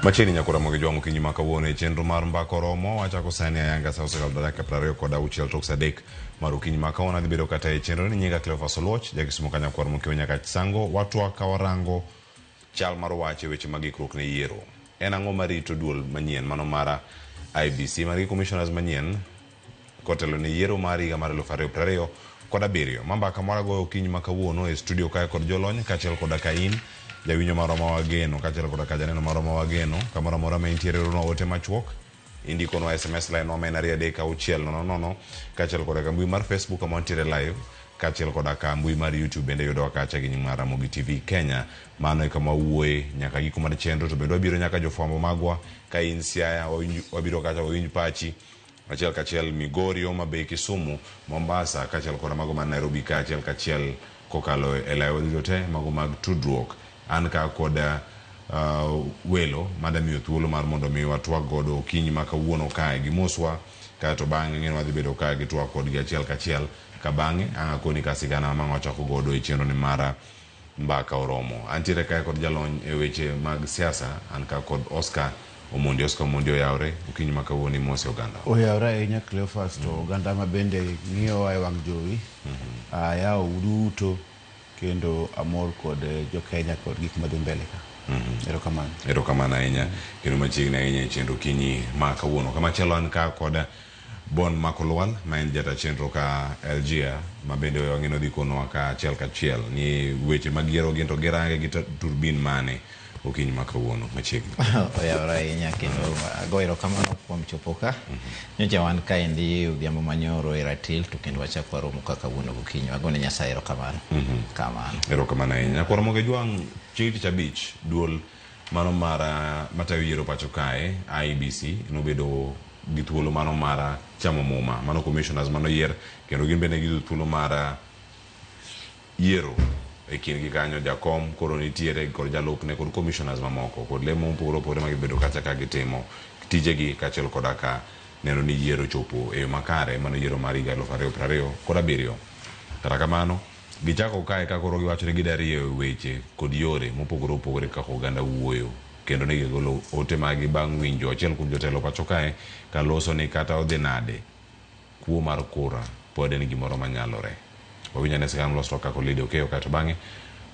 Machiegni nyakora mogi jwang'o okinyi ma kawuono e chenro mar mbaka oromo wachako sani ayanga sa osekalo dakika 26 tok sa 3 mar okinyi ma kawuono. Adhi bedo kata e chenro ni nyinga Cleophas Oluoch, jakisumo ka nyakwar Mokio nyaka Chisango. Watwak ka warango chal mar wach e weche mag ikruok ne yiero. En ang'o marito duol manyien mano mar IEBC man gi commissioners manyien kotelo ne yiero mar higa mar 2027? Ma mbaka moro agoyo okinyi ma kawuono e studio kae kod jolony kaachiel koda ka in jawinjo marwa ma wageno kaachiel koda ka janeno marwa ma wageno kamoro amora ma intiere. Ornwa ote machuok, indikonwa SMS line wa ma en 23600, kaachiel koda ka mbui mar Facebook kama wantiere live, kaachiel koda ka mbui mar YouTube bende yudowa kacha gi nying mar Ramogi TV Kenya. Mano e kama wawuoye nyaka giko mar chenro. To bende wabiro nyaka jofwambo magwa ka in Siaya, wabiro kacha wawinj pachi achiel kachiel, Migori, Homa Bay, Kisumu, Mombasa kaachiel koda mago man Nairobi ka achiel kachiel kokalo e lawe duto te mago mag tudruok. An ka kod welo mada miyo thuolo mar mondo mi watwak godo okinyi ma kawuono kae gimoswa, kaeto bang'e ng'eni wadhi bedo ka gi twak kodgi achiel kachiel ka bang'e ang' akoni ka sigana ma wachako godo e chenro ni mara mbaka oromo. Antiere kae kod jalony e weche mag siasa, an ka kod Oscar Omondi. Oscar Omondi, oyawre okinyi ma kawuono, imosi oganda. Oyawre ahinya, Cleophas, to oganda ma bende ng'iyowa e wang' jowi, ayawo duto kendo amor kod jo-Kenya kod gik madhi mbele ka. Erokamano. Erokamano ahinya kendo machiegni ahinya e chenro okinyi ma kawuono. Kamachielo an ka kod Bon Makolwal ma en jata chenro ka LGA ma bende wang'e ni odhi konowa ka achiel kachiel ni weche mag yiero gin to girange gi turbin mane okinyi ma kawuono machiegni. Oyawore ahinya kendo ago erokamano kuom chopo ka. Nyocha wan kaendi odhiambo manyoro e ratil to kendo wachako waromo ka kawuono gokinyi. Wagone Nyasaye erokamano. Kamano. Erokamano ahinya. Nyakwar Ramogi Jwang' chieng' tich abich duol mano mar matayo yiero pacho kae IEBC nobedo gi thuolo mano mar chamo muma mano commissioners manoyier kendo gin bende giyudo thuolo mar yiero e kindgi kanyo jakom koro nitiere kod jalupne kod commissioners mamoko kod lemo mopogore opogore ma gibedo kacha ka gitimo tijegi kaachiel koda ka neno ni yiero chopo e yo makare mano yiero mar higa 2027. Kata kamano gichako kae ka koro giwacho ni gida rieyo weche kod yore mopogore opogore kaka oganda wuoyo kendo ne gigolo ote maggi bang' winjo achiel kuom jotelo pacho kae kaloso ni kata odhi nade kuo mar kura pod en gimoro manyalore. Wawinj ane sigana molos twak kaka Lydia Okeyo kaeto bang'e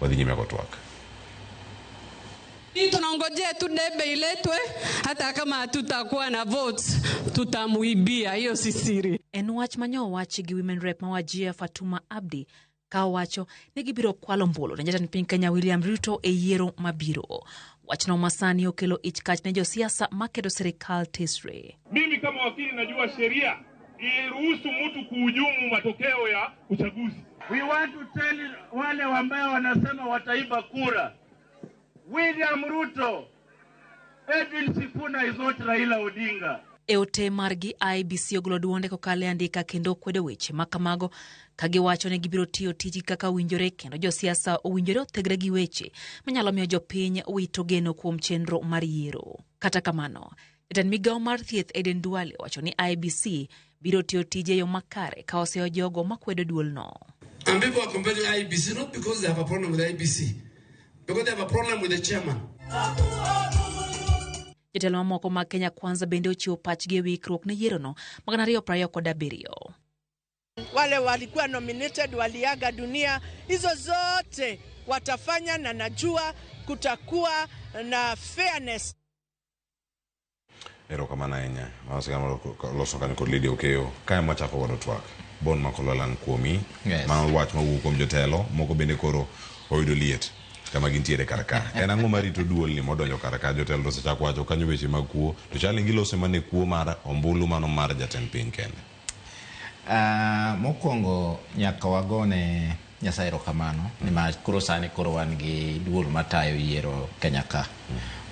wadhi nyime kod twak. Tunangojea tu debe iletwe, hata kama hatutakuwa na votes tutamuibia, hiyo si siri. En wach manyo owachi gi Women Rep ma Wajir Fatuma Abdi ka owacho ni gibiro kwalo ombulu ne jatend piny Kenya William Ruto e yiero mabiro. Wachno masani okelo ich kach ne josiasa maketo sirikal tesre. Mimi kama wakili najua sheria iruhusu mtu kuhujumu matokeo ya uchaguzi. We want to tell wale ambao wanasema wataiba kura, William Ruto, Edwin Sifuna is not Raila Odinga. E ote margi, IEBC ogolo duonde kokalo e andika kendo kwedo weche ma kamago ka giwacho ni gibiro tiyo tijgi kaka owinjore kendo josiasa owinjore othegre gi weche manyalo miyo jopiny wito geno kuom chenro mar yiero. Kata kamano, jatend migawo mar thieth Aden Duale owacho ni IEBC biro tiyo tije e yo makare ka oseyo jogo makwedo duolno. And people are complaining IEBC not because they have a problem with IEBC, because they have a problem with the chairman. Jotelo mamoko mag Kenya Kwanza bende ochiwo pachgi e wi ikruok ne yierono mag 2027. Wale walikuwa nominated waliaga dunia, hizo zote watafanya, na najua kutakuwa na fairness. Erokamano ahinya. Mano sigana loso kanyo kod Lydia Okeyo. Kae mwachako godo twak. Bon Makolwalan kuomi. Yes. Mano wach mawuok kuom jotelo moko bende koro oyudo liet kama gintiere kar ka. En ang'o marito duolni modonjo kar ka? Jotelo to osechako wacho kanyo weche mag kuo. To chal ni giloso mana kuo mar ombulu mano mar jatend piny kende. Mokwongo nyaka wagone Nyasaye erokamano nimar koro sani koro wan gi duol matayo yiero Kenya ka.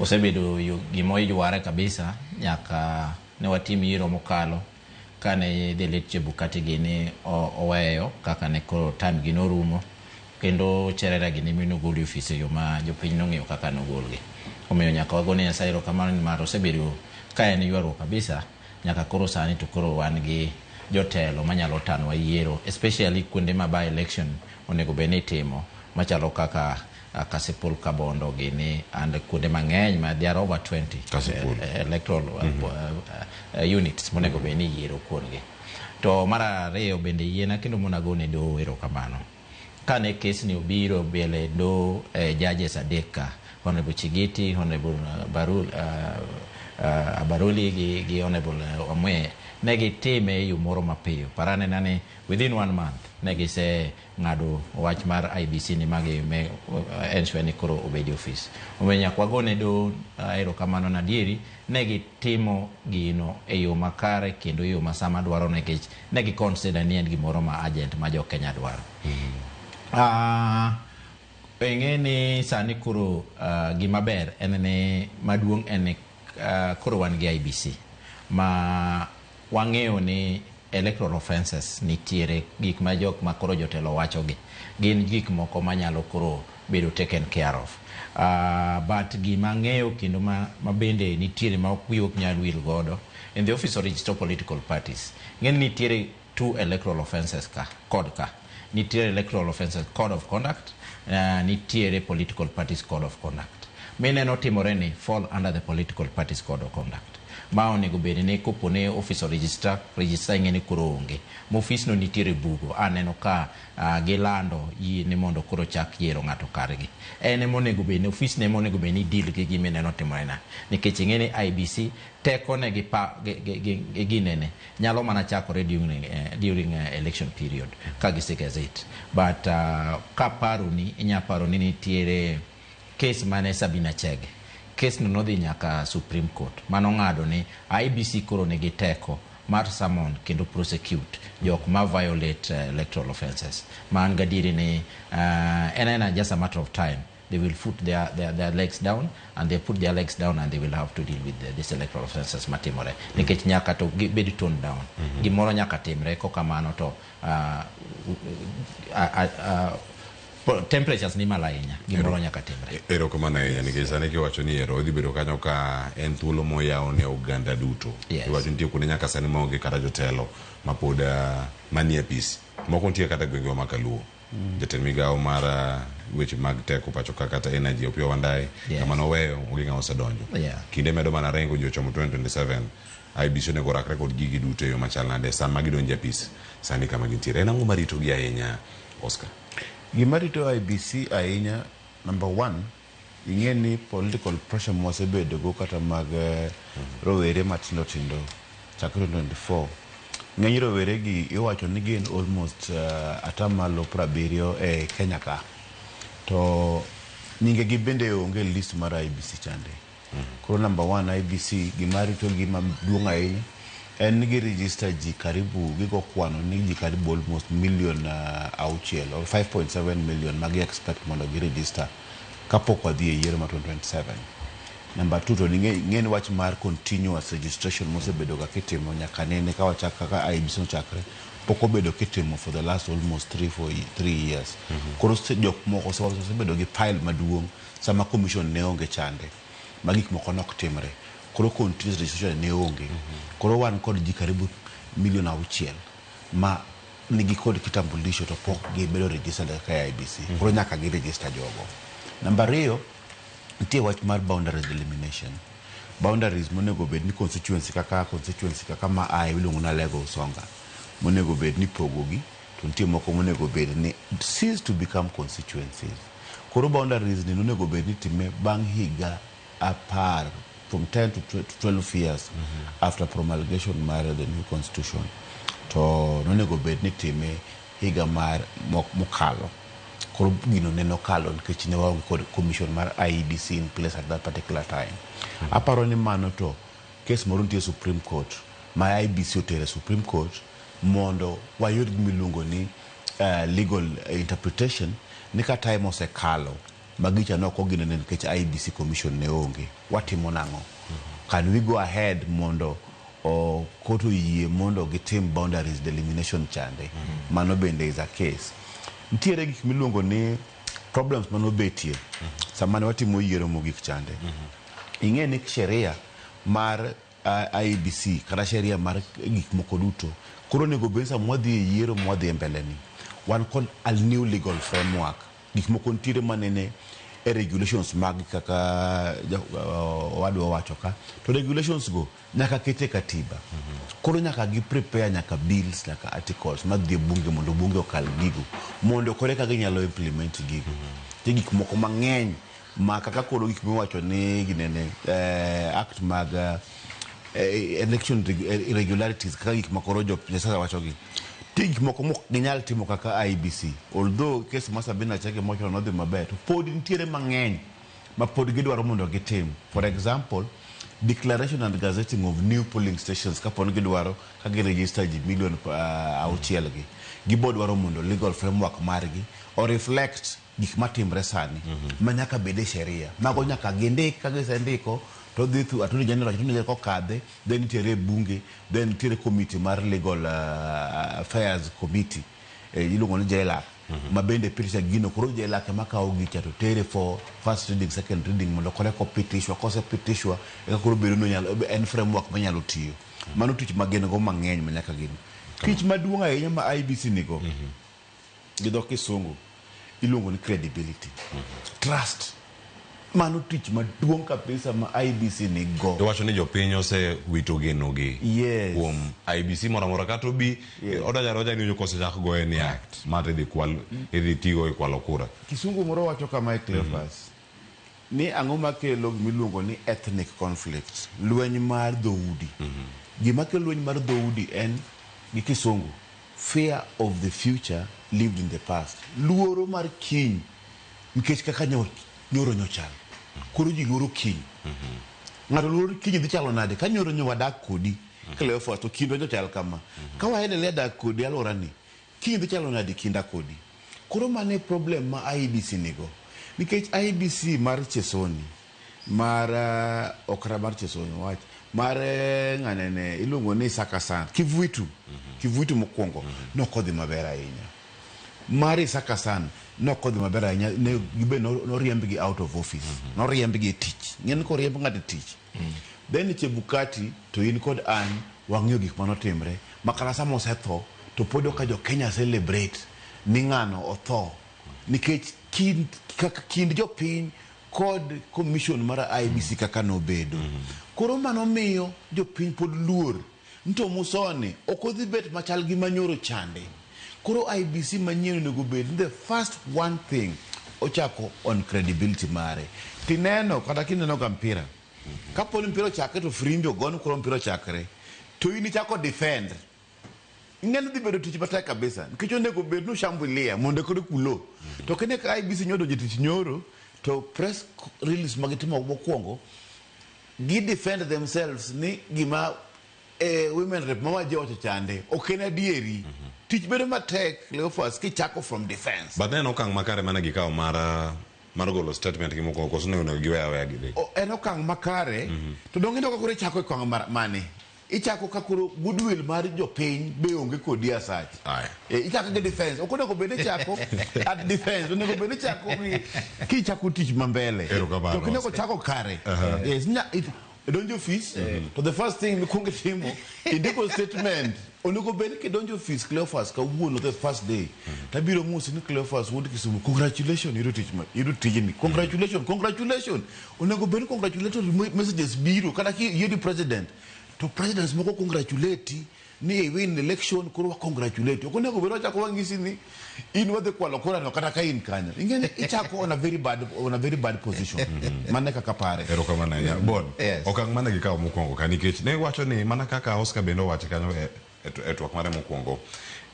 Osebedo gima oyware kabisa nyaka ne watim yiero mokalo kane the late Chebukati gini oweyo kaka ne koro time gi norumo kendo Cherera gini minogol e ofis e yo ma jopiny nong'eyo kaka nogolgi. Omiyo nyaka wagone Nyasaye erokamano nimar osebedo ka en ywaruok kabisa nyaka koro sani to koro wan gi jotelo manyalo tanwa yiero, especially kuonde ma by election onego bed ni itimo machalo kaka Kasipul, Kabondo gini and kuonde mang'eny ma there are over 20 Kasipul. Electoral units monego bed ni yiero kuondgi. To mar ariyo bende yiena kendo mondo agone doho erokamano. Kane case ni obiro mbele doho, judges adek ka, Honorable Chigiti, Honorable Barul, Abaruli gi Honorable Wamwe, ne gitime e yo moro mapiyo. Paranena ni within one month ne gise ng'ado wach mar IEBC ni magi me ensure ni koro obedi ofis. Omiyo nyaka wagone doho erokamano na adieri ne gitimo gino e yo makare kendo e yo ma sama dwaro, nikech ne gi consider ni en gimoro ma urgent ma jo Kenya dwaro. Ing'e ni sani koro gima ber en ni maduong' en ni koro wan gi IEBC ma wang'eyo ni electoral offences nitiere, gik ma jok ma koro jotelo wacho gi gin gik moko manyalo koro bedo taken care of. But gima ang'eyo kendo ma bende nitiere ma ok wiyi ok nyal wil godo in the office of register political parties, ng'e ni nitiere two electoral offences ka code, ka nitiere electoral offences code of conduct, nitiere political parties code of conduct. Mineno timore ni fall under the political parties code of conduct ma onego bed ni kopo ne office of registrar, registrar ing'e ni koro onge ma ofis no nitiere bugo aneno ka gilando yie ni mondo koro chak yiero ng'ato kargi. En ema onego bed ni ofis ne ema onego bed ni deal gi gima ineno timore na, nikech ing'e ni IEBC teko ne gi, pa, gi ginene nyalo mana chakore during election period ka gise gazette. But kaparo ni inya paro ni nitiere case mane Sabina Chege, case no nodhi nyaka Supreme Court manong'ado ni IEBC koro nigi teko mar summon kendo prosecute jok ma violate electoral offences. Ma an gadieri ni en aena just a matter of time they will put their legs down, and they put their legs down and they will have to deal with this electoral offences matimore, nikech nyaka to gibed toned down. Gimoro nyaka timre kokamano to temperatures ni malo ahinya, gimoro nyaka timre. Erokamano ahinya, nikech sani kiwacho ni ero odhi bedo kanyo ka en thuolo moyaw ne oganda duto. Iwacho nitie kuonde nyaka sani maonge kata jotelo mapod manie apis moko, nitie kata gwengewa ma Kaluo. Jatend migawo mar weche mag teko pacho ka kata energy, Opiyo Wandayi, kama noweyo onge ng'ama osedonjo. Kinde medo mana ringo, ji ochomo 2027. IEBC onego orakre kod gigi duto e yo machal nade sama gidonjo e apis sani kama gintiere? En ang'o maritogi ahinya, Oscar? Gima rito IEBC ahinya, number one, ing'e ni political pressure mwasebedogo kata mag rowere matindo tindo chakre 2024. Ng'eny rowere gi iwacho ni gin almost atamalo 70 e Kenya ka. To nyinge gi bende onge e list mar IEBC chande. Koro number one, IEBC gima ritogi maduong' ahinya en ni gi register ji karibu, gigo kwano ni ji karibu almost million 6 or 5.7 million ma gi expect mondo gi register kapok wadhi e yiero mar 2027. Number two, to ing'e ni wach mar continuous registration mosebedo ga kitimo nyaka nene ka wachak kaka IEBC nochakre pok obedo kitimo for the last almost 3 4 3 years. Koro jok moko osebedo gi pile maduong' sama commission ne onge chande ma gik moko nok timre. Koro continuous registration ne onge. Koro wan kod ji karibu million 6 ma nigi kod kitambulisho to pok gibedo registered kaka IEBC. Koro nyaka gi register jogo. Namba ariyo, nitie wach mar boundaries delimitation. Boundaries monego bed ni constituency kaka constituency kaka ma aye iluongo ni Alego Usonga monego bed ni pogogi, to nitie moko monego bed ni cease to become constituencies. Koro boundaries ni nonego bed ni time bang' higa 10, from 10 to 12 years after promulgation mar the new constitution, to nonego bed ni time higa mar mokalo. Koro gino ne nokalo nikech ne waonge kod commission mar IEBC in place at that particular time. Aparo ni mano to case moro nitie Supreme Court ma IEBC otero e Supreme Court mondo wayud gima iluongo ni legal interpretation ni ka time osekalo ma gicha ne ok oginene nikech IEBC commission ne onge, watimo nang'o? Can we go ahead mondo o court oyie mondo gitim boundaries delimitation chande? Mano bende is a case. Nitiere gik miluongo ni problems manobetie sama ne watimo yiero mogik chande. Ing'e ni sheria mar IEBC kata sheria mar gik moko duto koro onego bed ni sama wadhi e yiero mwadhi e mbele ni wan kod a new legal framework. Gik moko nitiere manene e regulations mag kaka owadwa owacho ka to regulations go nyaka ket e katiba. Koro nyaka gi prepare nyaka bills, nyaka articles madhi e bunge mondo bunge okal gigo mondo koro eka ginyalo implement gigo. Nitie gik moko mang'eny ma kaka koro gik miwacho ni ginene act mag election irregularities kaka gik ma koro josiasa wacho gi. Nitie gik moko mok ginyal timo kaka IEBC. Although case mar Sabina Chege mochono nodhi maber, to pod nitiere mang'eny ma pod gidwaro mondo gitim. For example, declaration and gazetting of new polling stations kapo ni gidwaro ka gi register ji milion 6 gi. Gibo dwaro mondo legal framework margi o reflect gik matimre sani ma nyaka bed e sheria. Mago nyaka gindik, ka gisendiko to dhi through Attorney General, Attorney General kokadhe, then nitiere bunge, then nitiere committee mar legal affairs committee iluongo ni JLAC ma bende pitisha gino. Koro JLAC ema kawo gicha to tere for first reading, second reading mondo koro eka opitishwa. Kosepitishwa eka koro bedo ni en framework manyalo tiyo. Mano tich ma gin go mang'eny ma nyaka gin. Tich maduong' ahinya ma IEBC nigo gi dho kisungu iluongo ni credibility, trust. Mano tich maduong' kabisa ma IEBC nigo. Iwacho ni jopiny osewito genogi kuom IEBC moro amora kata obi odonjo adonja ni kosechak goye niya ma to idhi kwal idhi tigo e kwalo kura. Kisungu moro wacho kamae, Cleophas, ni ang'o makelo gimiluongo ni ethnic conflict, lweny mar dhoudi. Gima kelo lweny mar dhoudi en gi kisungu fear of the future lived in the past. Luoro mar kiny nikech kaka nyoro nyochal. Koro ji luoro kiny. Ng'ato luoro kiny dhi chalo nade ka nyoro nyo wadak kodi Cleophas to kindwa nyochal kama. Ka waendelea dak kodi alwora ni, kiny dhi chalo nade kinda kodi. Koro mano e problem ma IEBC nigo. Nikech IEBC mar Chesoni, mar okra mar Chesoni wach, mar ng'anene iluongo ni Isaka San, Kivuitu, Kivuitu mokwongo nokodhi maber ahinya. Mar Isaka San nokodhi maber ahinya, ne gibe noriembgi out of office, noriembgi e tich. Ng'eni koriemb ng'ato e tich. Then Chebukati to in kod an wang'eyo gik manotimre ma kata sama osetho to pod ok jo Kenya celebrate ni ng'ano otho nikech kind, kaka kind jopiny kod commission mar IEBC kaka nobedo. Koro mano miyo jopiny pod luor ni to Musoni ok odhi bet machal gi manyoro chande. Koro IEBC manyien onego bed ni the first one thing ochako on credibility mare. Tineno kata kineno ga mpira. Kapo ni mpira ochakre to firimbi ogon koro mpira ochakre to in ichako defend. Ing'eni dhi bedo tich matek kabisa nikech onego bed ni ushambulia mondo koro kulo. To kine ka IEBC nyodonjo e tich nyoro to press release magitimo mokwongo gi defend themselves ni gima women rep mawaje wacho chande ok en adieri. Tich bedo matek Cleophas kichako from defense. But en okang' makare mane gikawo mar golo statement gi mokwongo koso ne onego giwe aweya gidhi. En okang' makare to dong' ineno ka koro ichako e okang' mane ichako ka koro goodwill mar jopiny be onge kodi asach. Ichako gi defense ok onego bed ni ichako at defense onego bed ni ichako gi kichako tich ma mbele Erokamano. to kinego chako kare. Yes, idonjo office to the first thing mikwongo itimo indiko statement. Onego bed ni kidonjo office Cleophas kawuono the first day tabiro mosi ni Cleophas wuod Kisumu, congratulations, iyudo tich ma iyudo tijni, congratulations, congratulations. Onego bed ni congratulatory messages biro kata kiyieri president to presidents moko congratulate ni i win election koro wa congratulate. Ok onego bed wachako wang'isi ni in wadhi kwalo kura no kata ka in kanyo ing'e ni ichako on a very bad position. Mano e kaka pare. Erokamano ahinya. Bon, Yes. okang' mane gikawo mokwongo ka nikech ne wacho ni mana kaka Oscar bende owacho kanyo e twak mare mokwongo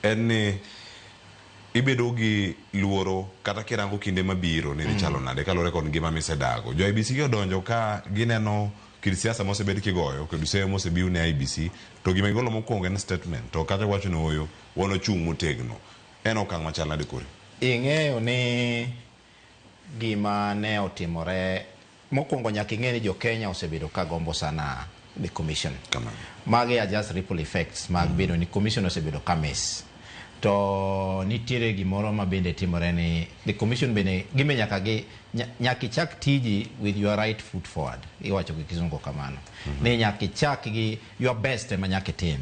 en ni ibedo gi luoro kata kirango kinde mabiro ni dhi chalo nade kaluwore kod ngima misedago. Jo IEBC gi odonjo ka gineno kit siasa mosebed kigoyo kod seyo mosebiw ne IEBC to gima gigolo mokwongo en statement to kata wacho ni ooyo wan ochung' motegno. En okang' machal nade kori? Ing'eyo ni gima ne otimore mokwongo nyaka ing'e ni jo Kenya osebedo ka gombo sana the commission. Kamano. Magi are just ripple effects mag bedo ni commission osebedo ka miss. To nitiere gimoro ma bende timore ni the commission bende gimbe nyaka gi nyaka ichak tiji with your right foot forward. Iwacho gi kizungu kamano. Ni nyaka ichak gi your best ema nyaka itim.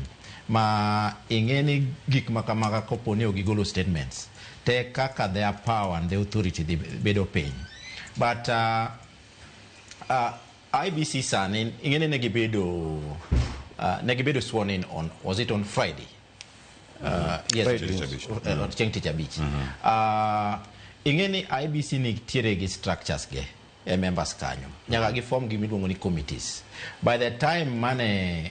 Ma ing'e ni gik ma kamaga kopo ni ok gigolo statements te kaka their power and the authority dhi bedo piny. But IEBC sani ing'e ni ne gibedo sworn in on, was it on Friday? Yes, Friday. Chieng' tich abich. Ing'e ni IEBC nitiere gi structures ge e members kanyo. Nyaka giform gimiluongo ni committees. By the time mane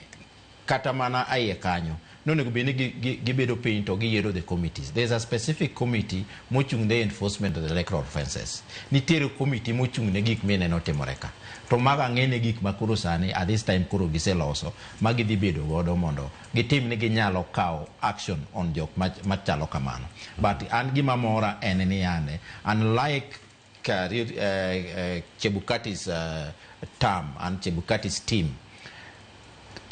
kata mana aiye kanyo nonego bed ni gibedo piny to giyiero the committees. There's a specific committee mochung' ne enforcement of the electoral offences. Nitiere committee mochung' ne gik mineno timore ka. To mago ang'e ne gik ma koro sani at this time koro giseloso ma gidhi bedo godo mondo gitim ni ginyalo kawo action on jok machalo kamano. But an gima mora en ni yande unlike Chebukati's term and Chebukati's team,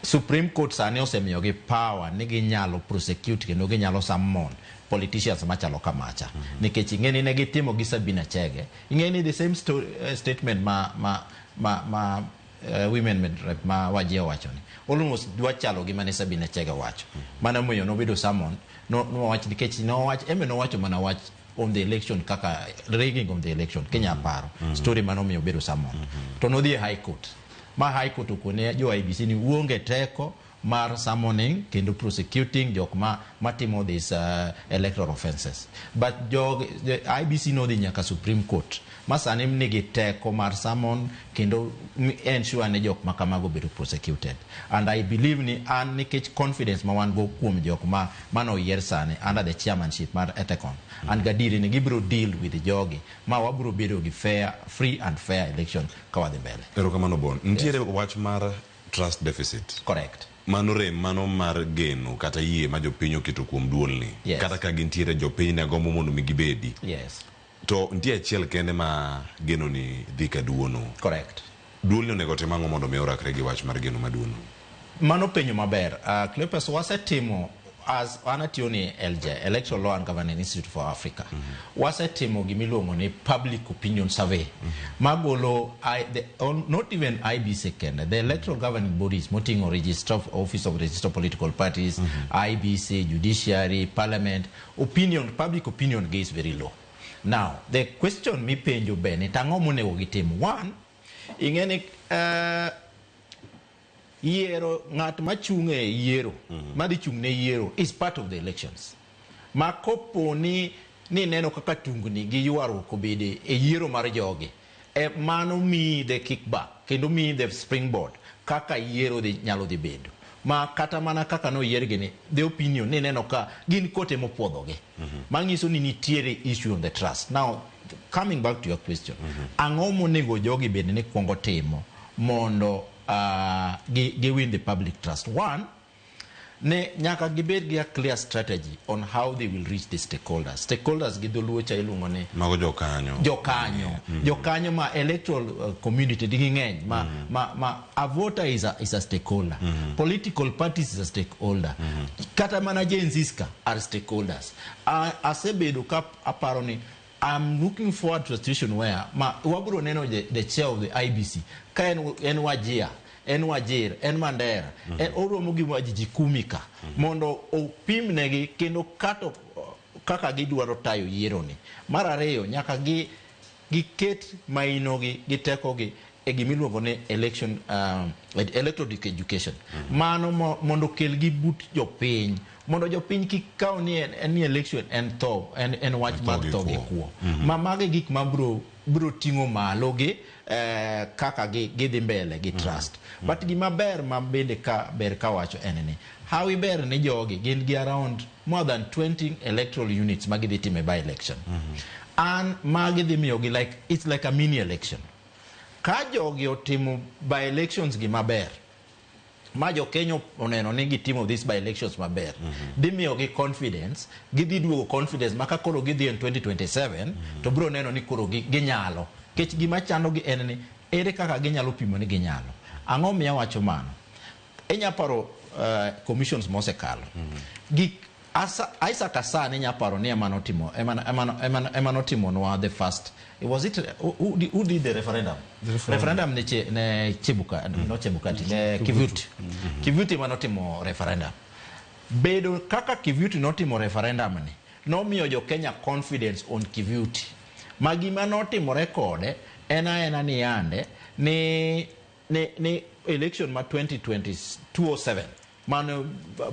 Supreme Court sani osemiyogi power ni ginyalo prosecute kendo ginyalo summon politicians machalo kamacha. Nikech ing'e ni ne gitimo gi Sabina Chege. Ing'e ni the same story, statement ma women rep ma Wajir owacho ni almost dwa chalo gi mane Sabina Chege owacho. Mano momiyo nobedo summon no nowach nikech nowach eme nowacho mana wach on the election kaka rigging of the election kinya paro story manomiyo obedo summon to nodhi e High Court ma High Court okone jo IEBC ni uonge teko mar summoning kendo prosecuting jok ma matimo this electoral offences, but jog the IEBC nodhi nyaka Supreme Court ma sani nigi teko mar summon kendo ensure ni jok ma kamago bedo prosecuted. And I believe ni an nikech confidence ma wan go kuom jok ma manoyier sani under the chairmanship mar Ethekon, an gadieri ni gibiro deal with jogi ma wabiro bedo gi fair, free and fair election ka wadhi mbele. Erokamano Bon. Nitiere wach mar trust deficit. Correct. Mano rem mano mar geno kata yie ma jopiny oketo kuom duolni. Kata ka gintiere jopiny ne gombo mondo mi gibedi. To nitie achiel kende ma geno ni dhi ka duono. Correct. Duolni onego tim ang'o mondo mi orakre gi wach mar geno maduono? Mano penjo maber. Cleopas, wasetimo as an atiyo ni LJ, Electoral Law and Governance Institute for Africa. Wasetimo gimiluongo ni public opinion survey. Magolo not even IEBC kende, the electoral governing bodies moting'o Register of Office of Register of Political Parties, IEBC, Judiciary, Parliament, opinion, public opinion gi is very low. Now, the question mipenjo be ni tang'o monego gitim? One, ing'e ni yiero ng'at machung' e yiero madhi chung' ne yiero is part of the elections ma kopo ni neno kaka tungni gi ywaruok obede e yiero mar jogi e mano miyi the kickback kendo miyi the springboard kaka yiero dhi nyalo dhi bedo ma kata mana kaka noyiergi ni the opinion ni neno ka gin kote mopuodhogi manyiso ni nitiere issue on the trust. Now, coming back to your question, ang'o monego jogi bed ni kuongo timo mondo gi win the public trust? One, ne nyaka gibed gi a clear strategy on how they will reach the stakeholders. Stakeholders gi dholuo cha iluongo ni Mago jokanyo. Jokanyo, jokanyo ma electoral community digi ng'eny ma a voter is a stakeholder, political parties is a stakeholder, kata mana Gen Zs ka are stakeholders. Asebedo ka aparo ni I'm looking forward to a situation where ma wabiro neno the chair of the IEBC ka en Wajir, en Wajir, en Mandera, en oromo gi ji kumi ka mondo opimnegi kendo kato kaka gidwaro tayo yiero ni. Mar ariyo, nyaka gi giket mainogi gi tekogi e gimiluongo ni election electronic education mano mondo okel gi but jopiny mondo jopiny kik kaw ni en ni election en tho en wach mar gi tho gi kwo. Kwo ma mago e gik ma bro ting'o malo gi kaka gidhi mbele gi trust. But gima ber ma bende ka ber kawacho en ni hawi ber ni jogi gin gi around more than 20 electoral units ma gidhi time by election an magi dhi miyogi like it's like a mini election. Ka jogi otimo by elections gi maber ma jo Kenya oneno ni gitimo this by elections maber, dhi miyogi confidence, gidhi duogo confidence ma ka koro gidhi en 2027 to biro neno ni koro ginyalo. Nikech gima chandogi en ni ere kaka ginyalo pimo ni ginyalo. Ang'o miyo awacho mano? Inya paro commissions mosekalo gik Isaac Hassan, inya paro ni ema notimo ema notimonwa the first, was it who did the referendum? The referendum. Referendum ne Chebuka, no Chebukati, ne Kivuti. Kivuti ema notimo referendum. Bedo kaka Kivuti notimo referendum ni nomiyo jo Kenya confidence on Kivuti. Ma gima notimore kode en aena ni yande ni ni election ma 2020 2007 mano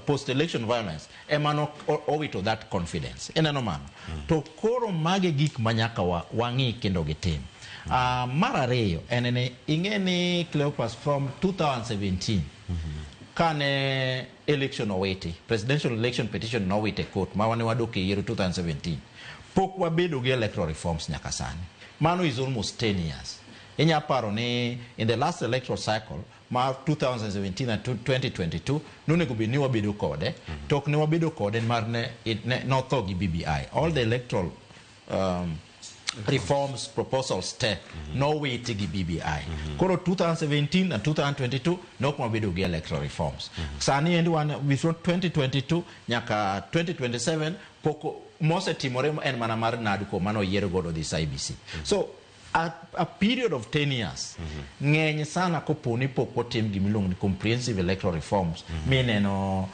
post election violence ema no owito that confidence. Ineno mano. To koro mage gik ma nyaka wang'i kendo gitim. Mar ariyo en ni ing'e ni Cleopas from 2017 kane election owiti, presidential election petition nowit e court ma wane wadok e yiero 2017, pok wabedo gi electoral reforms nyaka sani. Mano is almost 10 years. Inya paro ni in the last electoral cycle mar 2017 and 2022 nonego bed ni wabedo kode, to ok ne wabedo kode mar ne notho gi BBI. All the electoral reforms proposals te nowiti gi BBI. Koro 2017 and 2022 nok wabedo gi electoral reforms. Sani endi wan before 2022 nyaka 2027 pok mosetimore en mana mar NADCO mano oyier godo this IEBC. So a period of 10 years ng'eny sana kopo ni pok otim gimiluongo ni comprehensive electoral reforms mineno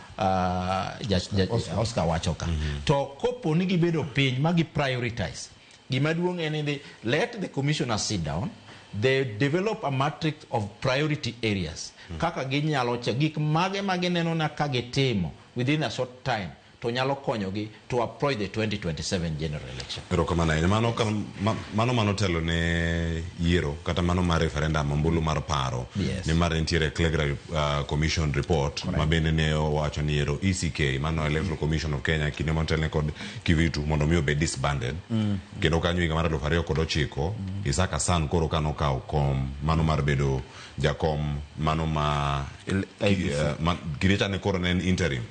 Oscar wacho ka. To kopo ni gibedo piny ma gi prioritize, gima duong' en ni let the commissioner sit down, they develop a matrix of priority areas kaka ginyalo gik mage ma gineno na ka gitimo within a short time to nyalo konyogi to approach the 2027 general election. Erokamano ahinya. Mano telo ne yiero kata mano mar referendum ombulu mar paro. Yes. Nimar nitiere Clegra Commission report ma bende ne owacho ni yiero ECK mano Electoral Commission of Kenya kinde motelne kod Kivuitu mondo mi obed disbanded. Kendo kanyo higa mar 2009 Isaac Hassan koro kanokawo kom mano mar bedo jakom mano ma kinde ne koro ne en interim.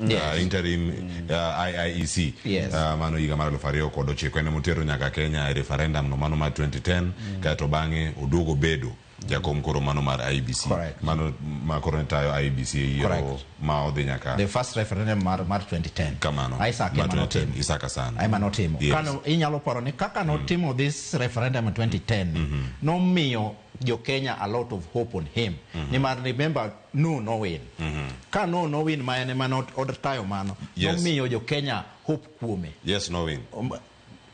Yes. Interim IIEC. Yes. Mano higa mar 2009 en motero nyaka Kenya e referendum no mano mar 2010 kaeto bang'e oduogo bedo jakom koro mano mar IEBC. Correct. Mano ma koro ne tayo IEBC e yiero Correct. ma odhi nyaka The first referendum mar 2010. Kamano. Isaac Mar ema 2010, notimo. Isaac Hassan. Ema notimo. Yes. Kano inyalo paro ni kaka notimo this referendum in 2010 nomiyo jo Kenya a lot of hope on him. Nimar remember no win. Ka no win ma en ema otayo mano. Yes. Nomiyo jo Kenya hope kuome. Yes, no win.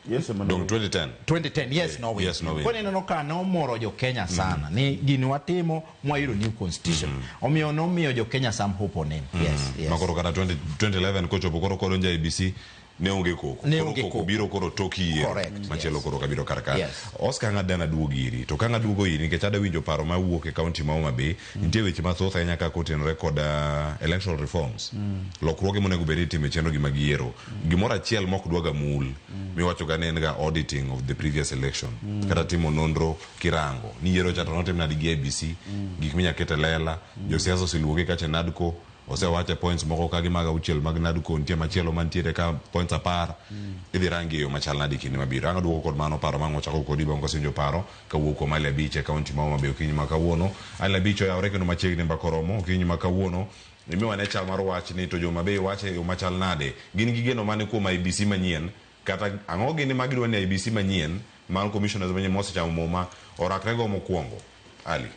Yes, Dong 2010. 2010 yes no win. Yes, no win. Koro ineno ka nomoro jo Kenya sana ni gini watimo mwayudo new constitution. Omiyo nomiyo jo Kenya some hope on him. Yes, yes. Makoro kata 2011 kochopo koro kodonjo IEBC ne onge koko. Ne Koro onge koko koko. biro koro tok yiero. Correct, Machielo yes. koro kabiro kar ka. Yes. Oscar ng'ad dana duog iri. To ka ng'aduogo iri nikech ada winjo paro mawuok e kaunti ma Homa Bay, nitie weche mathoth ahinya kaka otenore kod electoral reforms. Lokruoge monego bed ni itimo e chenro gi mag yiero. Gimoro achiel mok dwaga mul miwacho ga ni en ga auditing of the previous election. Kata timo nonro kirango ni yiero cha to notim nade gi IEBC, gik minya ket e lela, josiasa oseluonge kacha e NADCO, osewache points moko ka gi mag auchiel mag NADCO, nitie machielo mantiere ka points 10, idhi rangi e yo machal nade kinde mabiro. Ang' aduoko kod mano paro mang' wachako kodi bang' kasewinjo paro kawuok kuom Ali Abich e kaunti ma Homa Bay okinyi ma kawuono. Ali Abich oyawore kendo machiegni mbaka oromo okinyi ma kawuono. Imiwa ne chal mar wach ni to jo Homa Bay wache e yo machal nade. Gin gi geno mane kuom IEBC manyien kata ang'o gini ma gidwa ni IEBC manyien mar commissioners manyien mosechamo muma orakre go mokwongo. Ali.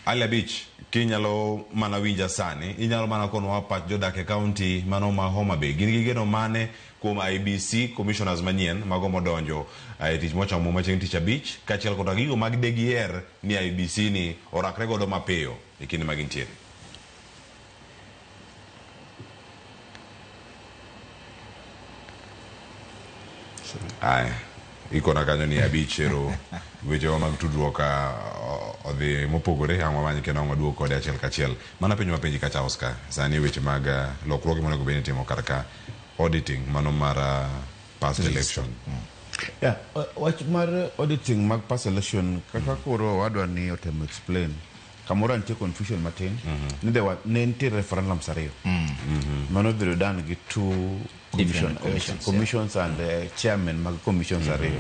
Ali Abich, kinyalo mana winja sani, inyalo mana konowa pach jodak e kaunti mano ma Homa Bay. Gin gi geno mane kuom IEBC commissioners manyien mago modonjo e tich mochamo muma chieng' tich abich, kaachiel koda gigo mag degiher ni IEBC ni orakre godo mapiyo e kinde ma gintiere. Aya, ikona kanyo ni Abich ero wechewa mag tudruok odhi mopogore, ang' wamany kendo ang' waduog kode achiel kachiel. Mana penjo mapenji kacha Oscar, sani weche mag lokruoge monego bed ni itimo kar ka auditing mano mar past election. Yeah, wach mar auditing mag past election kaka koro wadwa ni otemo explain. Kamoro nitie confusion matin ni there were ne nitie referendums ariyo. Mano obedo done gi two Different commissions, commissions and chairman mag commissions ariyo.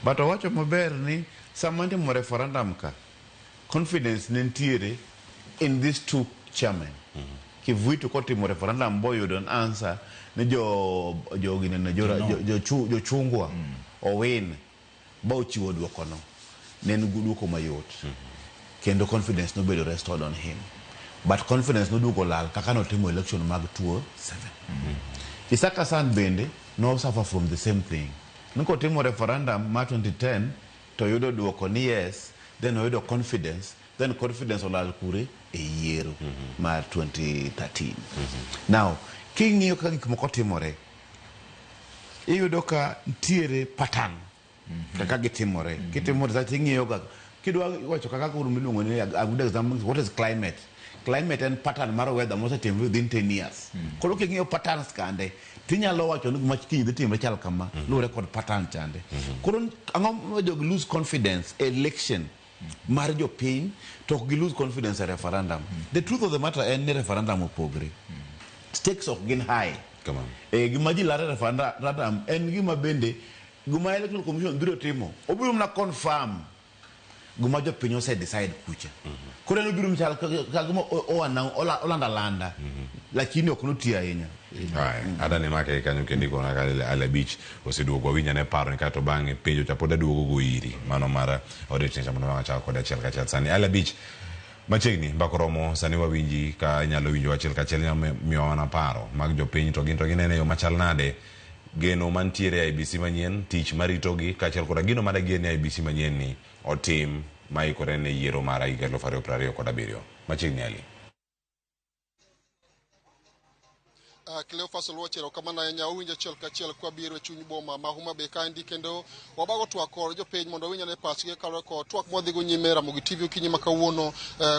But owacho maber ni sama nitimo referendum ka confidence ne nitiere in these two chairmen. Kivuitu kotimo referendum boyudo an answer ni jo jo ginene jo jo jo chungwa owin ba ochiwo duoko no. Ne en duoko mayot. Kendo confidence nobedo restored on him. But confidence noduogo lal kaka notimo election mag 2007. Isaac Hassan bende no suffer from the same thing. Nikotimo referendum mar 2010 to yudo duoko ni yes, then oyudo confidence, then confidence olal kure e yiero mar 2013. Now, king'iyo kaka gik moko timore, iyudo ka ntiere pattern kaka gitimore. Kitimo research ing'iyo ga kidwa wacho kaka koro miluongo ni, a good example, what is climate? Climate en pattern mar weather mosetimore within 10 years. Koro king'iyo patterns kande, tinyalo wacho ni gima kiny dhi timre chal kama, luwore kod pattern chande. Koro ang'o momiyo jogi lose confidence e election mar jopiny to ok gi lose confidence e referendum? The truth of the matter en ni referendum opogre. Stakes ok gin high. Kamano. E, gima ji laro e referendum en gima bende gima Electoral Commission biro timo. Obiro mana confirm gima jopiny ose decide kucha. Koro en obiro chal ka gima olando alanda. Lakini ok notiyo ahinya. Aya, adani make kanyo kendo ikona ka ale abich oseduogo wawinj ane paro ni kaeto bang'e penjo cha pod aduogo go iri mano mar audit cha mondo wachak kode achiel kachiel. Sani ale abich machiegni mbaka oromo, sani wawinji ka inyalo winjo achiel kachiel, inyalo miyowa mana paro mag jopiny to gin to ginene e yo machal nade geno mantiere e IEBC manyien, tich maritogi kaachiel koda gino madagien ni IEBC manyien ni otim maikore ne yiero mar higa 2027. Machiegni Ali. Cleophas Oluoch, erokamano ahinya. Owinjo achiel kachiel kwabiro e chuny boma ma Homa Bay kaendi, kendo wabago twak kod jopiny mondo owinj ane pachgi kaluwore kod twak mwadhigo nyime Ramogi TV okinyi ma kawuono.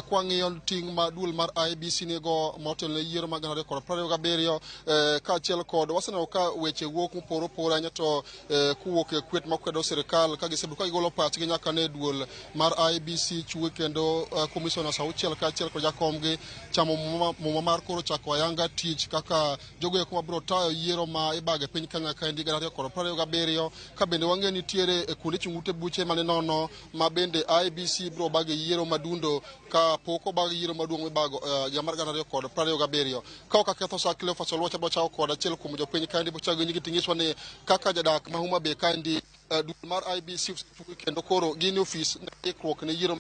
Kwang'iyo ting' ma duol mar IEBC nigo motelo ne yiero mag 2027, kaachiel kod waseneno ka weche wuok mopogore opogore ahinya to kowuok e kweth makwedo sirikal ka gisebedo ka gigolo pachgi nyaka ne duol mar IEBC chwe kendo commissioners auchiel kaachiel kod jakomgi chamo muma mar koro chako ayanga tich kaka jogo eko mabiro tayo yiero ma ibago e piny Kenya kaendi 2027, ka bende wang'eyo nitiere e kuonde chung' ute buche mane nono ma bende IEBC biro bago e yiero madundo ka pok obag yiero maduong' mibago higa mar 2027. Ka ok aketho sa, Cleophas Oluoch, abiro chako kod achiel kuom jopiny kaendi bochako gi nyingi ting'iswa ni kaka jadak ma Homa Bay kaendi, duol mar IEBC osechungi kendo koro gin e ofis ne ikruok ne yiero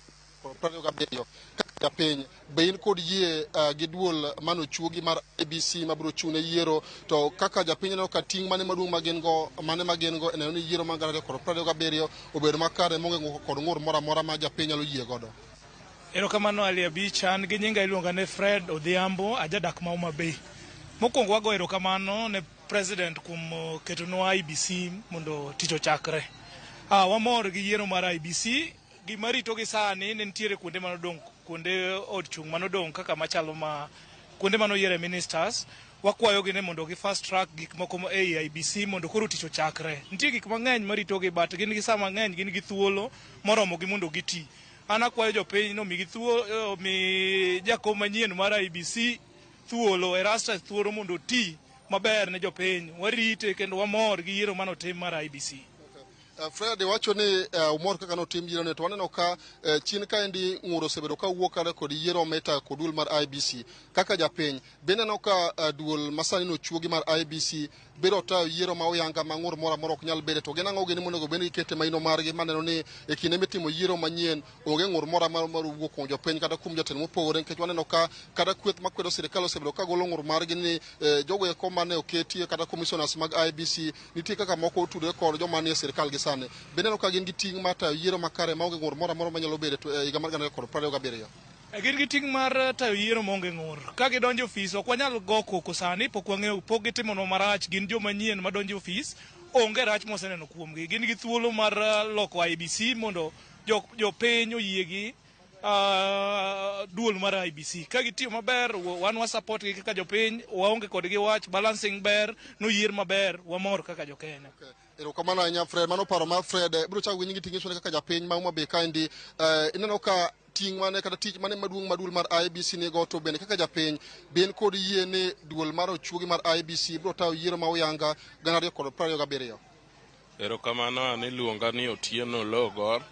27. Kaka japiny, be in kod yie gi duol manochuogi mar IEBC mabiro chung' ne yiero? To kaka japiny neno ka ting' mane maduong' ma gin go mane ma gin go e neno ni yiero mar 2027 obedo makare maonge kod ng'ur moro amora ma japiny nyalo yie godo? Erokamano Ali Abich, an gi nyinga iluonga ni Fred Odhiambo, ajadak ma Homa Bay. Mokwongo wago erokamano ne president kuom ketonwa IEBC mondo tich ochakre. Wamor gi yiero mar IEBC. Gima ritogi sani ne nitiere kuonde manodong', kuonde od chung' manodong' kaka machalo ma kuonde manoyiere ministers. Wakwayogi ni mondo gi fast track gik moko ei IEBC mondo koro tich ochakre. Nitie gik mang'eny maritogi but gin gi saa mang'eny, gin gi thuolo moromogi mondo giti. An akwayo jopiny ni omigi thuolo, omi jakom manyien mar IEBC thuolo, Erastus thuolo mondo oti maber ne jopiny. Warite kendo wamor gi yiero manotim mar IEBC. Fred wacho ni umor kaka notim yiero ni, to waneno ka chien kaendi ng'ur osebedo ka wuok kare kod yiero mita kod duol mar IEBC. Kaka japiny, be ineno ka duol masani nochuogi mar IEBC biro tayo yiero ma oyanga ma ng'ur moro amora ok nyal bede? To gin ang'o gini monego bed ni gikete maino margi maneno ni e kinde mitimo yiero manyien onge ng'ur moro amora mar wuok kuom jopiny kata kuom jotelo mopogore? Nikech waneno ka kata kweth makwedo sirikal osebedo ka golo ng'ur margi ni jogo eko mane oketi kata commissioners mag IEBC nitie kaka moko otudore kod joma nie sirikal gi sani. Be ineno ka gin gi ting' mar tayo yiero makare maonge ng'ur moro amora manyalo bedo e higa mar 2027? Gin gi ting' mar tayo yiero maonge ng'ur. Ka gidonjo e ofis, ok wanyal go koko sani, pok wang'eyo, pok gitimonwa marach, gin joma nyien madonjo e ofis, onge rach mwaseneno kuomgi. Gin gi thuolo mar loko IEBC mondo jopiny oyie gi duol mar IEBC. Ka gitiyo maber, wan wa support gi kaka jopiny, waonge kodgi wach, balancing ber, noyier maber, wamor kaka jo-Kenya. Okay. Erokamano ahinya Fred, mano paro mar Fred. Biro chako gi nyingi ting'iswa ni kaka japiny ma Homa Bay kaendi, ineno ka ting' mane kata tich mane maduong' ma duol mar IEBC nigo? To bende kaka japiny, be in kod yie ni duol mar ochuogi mar IEBC biro tayo yiero ma oyanga 2027? Erokamano, an iluonga ni Otieno Logor.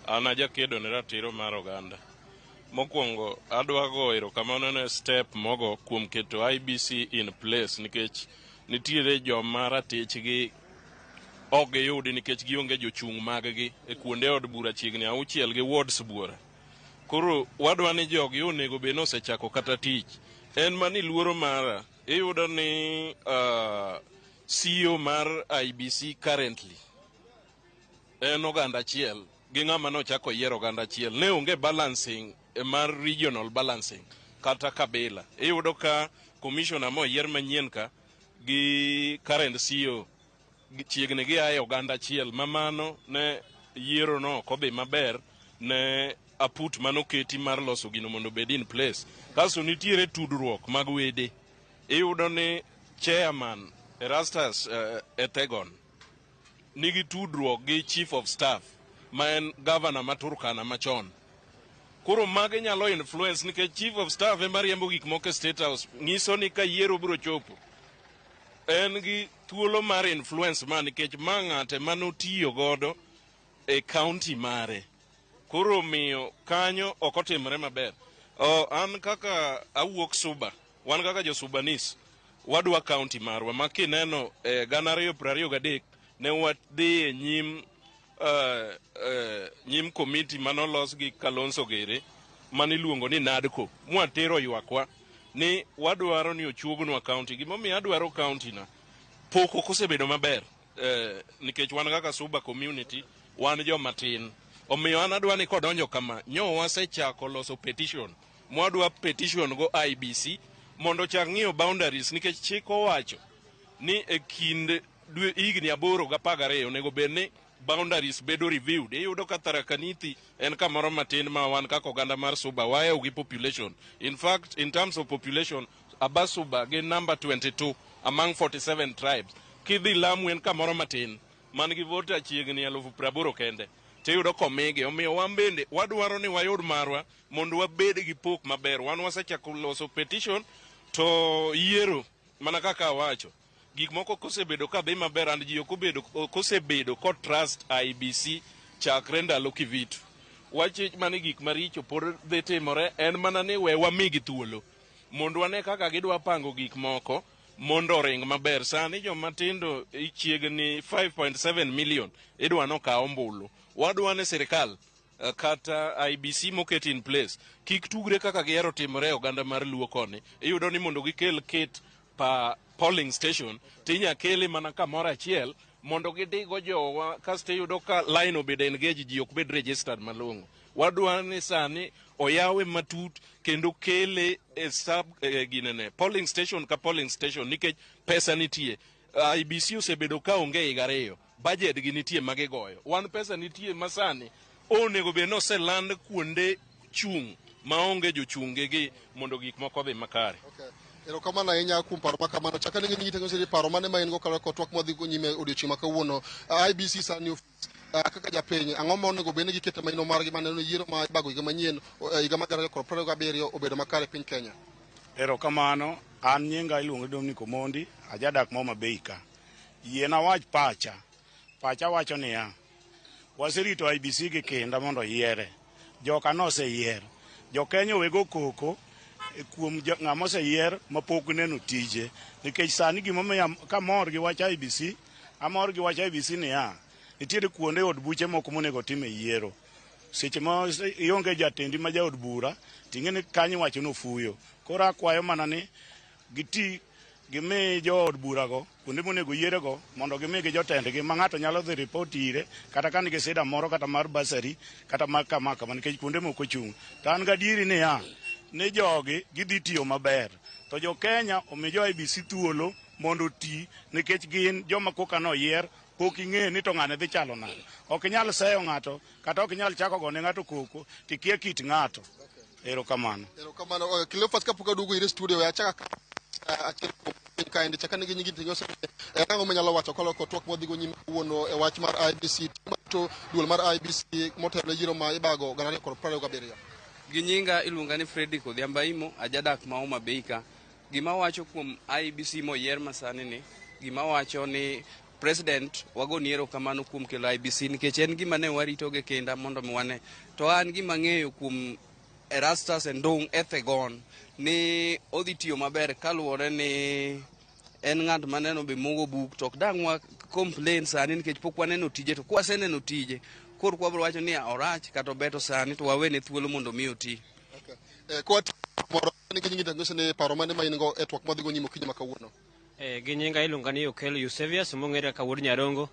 An ajakedo ne ratiro mar oganda. Mokwongo adwa go erokamano ne step mogo kuom keto IEBC in place, nikech nitiere joma ratichgi ok giyudi nikech gionge jochung' mag-gi e kuonde od bura chiegni auchiel gi wards buora. Koro wadwa ni jogi onego bed ni osechako kata tich. En mani luoro mara, iyudo ni CEO mar IEBC currently en oganda achiel gi ng'ama nochako yiero oganda achiel. Ne onge balancing mar regional balancing kata kabila. Iyudo ka commissioner moyier manyien ka gi current CEO chiegni gia e oganda achiel ma mano ne yiero no ok odhi maber ne aput manoketi mar loso gino mondo obed in place. Kasto nitiere tudruok mag wede. Iyudo ni chairman Erastus Etegon nigi tudruok gi chief of staff ma en governor ma Turkana machon. Koro magi nyalo influence nikech chief of staff ema riembo gik moko e State House nyiso ni ka yiero biro chopo en gi thuolo mar influence ma nikech ma ng'ate manotiyo godo e county mare. Koro miyo kanyo ok otimre maber. An kaka awuok Suba, wan kaka jo Subanis, wadwa county marwa ma kineno 2023 ne wadhi e nyim nyim komiti manolos gi Kalonzo Gere maniluongo ni NADCO mwatero ywakwa ni wadwaro ni ochuognwa county. Gimomiyo adwaro county na pok ok osebedo maber nikech wan kaka Suba community wan joma tin. Omiyo an adwa ni kodonjo kama nyo wasechako loso petition mwadwa petition go IEBC mondo ochak ng'iyo boundaries nikech chik owacho ni e kind higni 8 gi 12 onego bed ni boundaries bedo reviewed. Iyudo ka Tharaka Nithi en kamoro matin ma wan kaka oganda mar Suba waewo gi population. In fact, in terms of population, Abasuba gin number 22 among 47 tribes. Kidhi Lamu en kamoro matin man gi voter chiegni 80,000 kende. Tiyudo komigi. Omiyo wan bende wadwaro ni wayud marwa mondo wabed gi pok maber. Wan wasechako loso petition to yiero mana kaka awacho. Gik moko kosebedo ka dhi maber and ji ok osebedo ko trust IEBC chakre ndalo Kivitu. Wach mani gik maricho pod dhi timore en mana ni we wamigi thuolo mondo wane kaka gidwa pango gik moko mondo oring maber. Sani joma tindo chiegni 5.7 million idwa nokaw ombulu. Wadwa ni sirikal kata IEBC moket in place kik tugre kaka gihero timore e oganda mar Luo koni. Iyudo ni mondo gikel kit pa polling station tinya kele mana kamoro achiel mondo gidigo jowa kasto iyudo ka line obedo engage ji ok bed registered malong'o. Wadwa ni sani oyawe matut kendo kele e sub ginene polling station ka polling station nikech pesa nitie. IEBC osebedo ka onge higa 2 budget gi nitie magigoyo. Wan pesa nitie masani onego bed ni oseland kuonde chung' maonge jochunge gi mondo gik moko odhi makare. Okay. Erokamano ahinya kuom paro makamano. Chaka nigi nyingi tengo paro mane ma in go kaluwore kod twak mwadhi go nyime odiochieng' ma kawuono. IEBC sani kaka japiny ang'o ma onego bed ni giketo maino margi maneno yiero ma ibago higa manyien higa mar 2027 obedo makare e piny Kenya? Erokamano, an nyinga iluongo ni Dominic Omondi, ajadak ma Homa Bay ka. Yiena wach pacha. Pacha wacho niya, waserito IEBC gi kinda mondo oyiere. Joka noseyier. Jo Kenya owego koko kuom ng'ama oseyier mapok neno tije. Nikech sani gimomiyo kamor gi wach IEBC, amor gi wach IEBC niya, nitiere kuonde od buche moko monego time yiero. Seche ma ionge jatendi ma jaod bura, ting'e ni kanyo iwacho ni ofuyo. Koro akwayo mana ni giti gimi jood burago kuonde monego yierego mondo gimigi jotendgi ma ng'ato nyalo dhi report ire kata ka nigi sida moro kata mar bursary kata mar kama kama nikech kuonde moko chung'. To an gadieri niya, ni jogi gidhi tiyo maber. To jo Kenya omi jo IEBC thuolo mondo oti nikech gin joma koka noyier pok ing'eyo ni to ng'ane dhi chalo nade. Ok inyal seyo ng'ato kata ok inyal chako gone ng'ato koko tikia kit ng'ato. Erokamano. Erokamano. Cleophas kapok aduogo ire studio we achak achiel kuom piny kaendi chaka nigi nyingi tingo ang'o minyalo wacho kaluwore kod twak mwadhi go nyime kawuono e wach mar IEBC to duol mar IEBC motelo ne yiero ma ibago 2027. Gi nyinga iluonga ni Fredrick Odhiambo Aimo, ajadak ma Homa Bay ka. Gima wacho kuom IEBC moyier masani ni, gima wacho ni President wagoni erokamano kuom kelo IEBC nikech en gima ne warito gi kinda mondo mi wane. To an gima ang'eyo kuom Erastus Ndung' Ethegon ni odhi tiyo maber kaluwore ni en ng'at maneno be mogo buk to ok dang' wa complain sani nikech pok waneno tije to kwaseneno tije Koro kwabro wacho ni orach kata ober to sani to wawene thuolo mondo mi oti. Kwa moro nigi nyingi nyiso ni paro mane ma in go e twak madhigo nyime okinyi ma kawuono. Gi nyinga iluonga ni Okello Eusebius mong'ere kaka Wuod Nyarongo.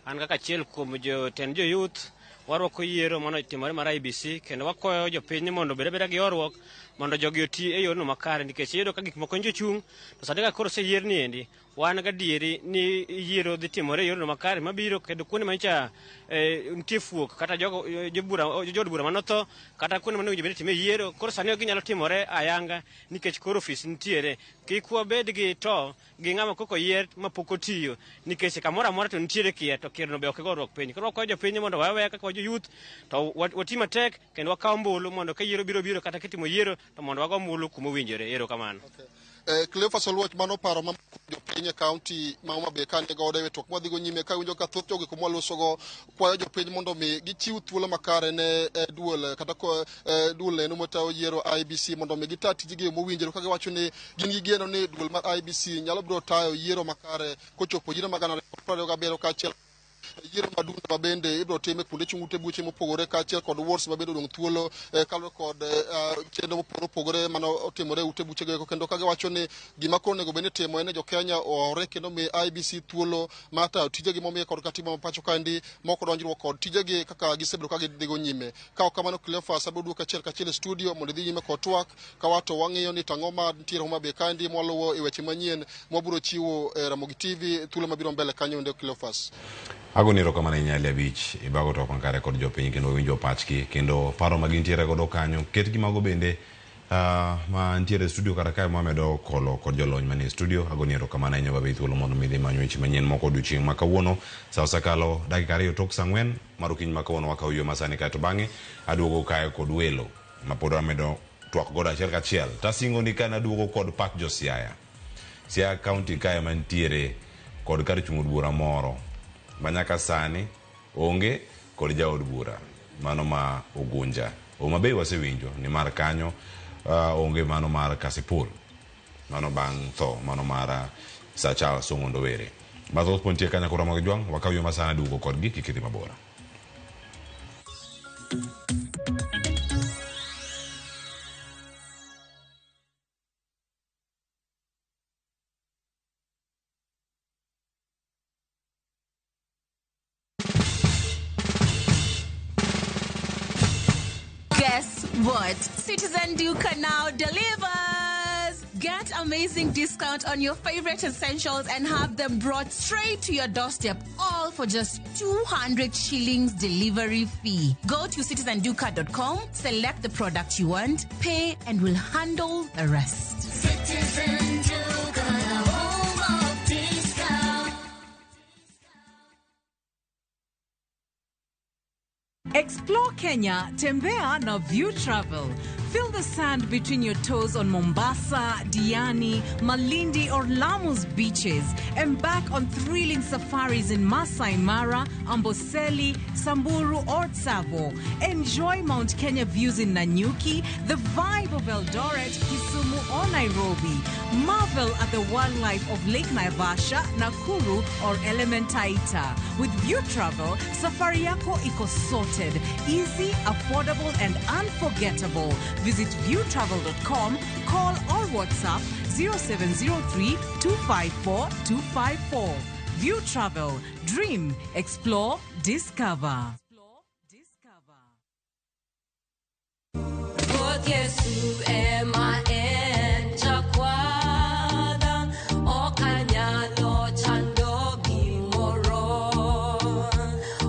An kaka achiel kuom jotend jo youth warwako yiero mano timore mar IEBC kendo wakwayo jopiny ni mondo obed abeda gi horuok mondo jogi oti e yorno makare nikech iyudo ka gik moko nyocha ochung' to sani ka koro oseyier ni endi wan gadieri ni yiero dhi timore e yorno makare mabiro kendo kuonde manyocha nitie fuok kata jogo jobura jood bura manotho kata kuonde mane owinjo bed ni itime yiero koro sani ok ginyalo timore ayanga nikech koro ofis nitiere. Kik wabed gi to gi ng'ama kok oyier mapok otiyo nikech kamoro amora to nitiere kier to kierno be ok goruok piny. Koro wakwayo jopiny mondo wawe aweya kaka wa jo youth to wati matek kendo wakaw ombulu mondo ka yiero biro biro kata kitimo yiero to mondo wago ombulu kuma owinjore. Erokamano. Cleophas Oluoch, mano paro ma jopiny e kaunti ma Homa Bay ka nigodo e twak mwadhigo nyime ka winjo ka thoth jogo kuma walosogo kwayo jopiny mondo mi gichiw thuolo makare ne duol kata duol eno matayo yiero IEBC mondo mi gita tijgi e mowinjore ka giwacho ni gin gi geno ni duol mar IEBC nyalo biro tayo yiero makare kochopo yiero mag 2027 kaachiel yiero madundo ma bende ibiro tim e kuonde chung' ute buche mopogore kaachiel kod wards ma bende odong' thuolo kaluwore kod chenro mopogore opogore mane otimore e ute buche go eko kendo ka giwacho ni gima koro onego bed ni itimo en ni jo-Kenya oore kendo mi IEBC thuolo mar tayo tijegi momiye kod katiba ma pacho kaendi mok odonjruok kod tijegi kaka gisebedo ka gidhigo nyime. Ka ok kamano Cleophas abiro duoki achiel kachiel e studio mondo idhi nyime kod twak ka wato wang'iyo ni tang'o ma nitiere Homa Bay kaendi mwaluwo e weche manyien mwabiro chiwo e Ramogi TV thuolo mabiro mbele kanyo endo Cleophas. Agoni erokamano ahinya Ali Abich, ibago twak makare kod jopiny kendo winjo pachgi kendo paro ma gintiere godo kanyo. Ket gi mago bende ma nitiere e studio kata kae mwamedo kolo kod jolony manie studio. Agoni erokamano ahinya babe thuolo mondo mi idhi many weche manyien moko odiochieng' ma kawuono. Sa osekalo dakika 2 tok sa 4 mar okinyi ma kawuono wakawo yue masani kaeto bang'e aduogo kae kod welo ma pod wamedo twak godo achiel kachiel. Tasingo ni ka naduogo kod pach jo Siaya. Siaya County kae mantiere kod kar chung' od bura moro ma nyaka sani onge kod jaod bura mano ma Ugunja. Homa Bay wasewinjo ni mar kanyo onge mano mar Kasipul mano bang' tho mano mar Sir Charles Ong'ondo Were. Mathoth pod nitie kanyo koro Ramogi Jwang' wakaw yo masani aduogo kodgi kik idhi mabor. Guess what? Citizen Duka now delivers! Get amazing discount on your favorite essentials and have them brought straight to your doorstep, all for just 200 shillings delivery fee. Go to citizenduka.com, select the product you want, pay, and we'll handle the rest. Citizen Duka, the home of discount. Explore Kenya, tembea na View Travel. Feel the sand between your toes on Mombasa, Diani, Malindi or Lamu's beaches. Embark on thrilling safaris in Masai Mara, Amboseli, Samburu or Tsavo. Enjoy Mount Kenya views in Nanyuki, the vibe of Eldoret, Kisumu or Nairobi. Marvel at the wildlife of Lake Naivasha, Nakuru or Elementaita. With View Travel, safari yako iko sorted, easy, affordable and unforgettable. Visit viewtravel.com, call or WhatsApp 0703 254 254. View Travel, dream, explore, discover. Ruoth Yesu ema en jakwadha, ok anyalo chando gimoro.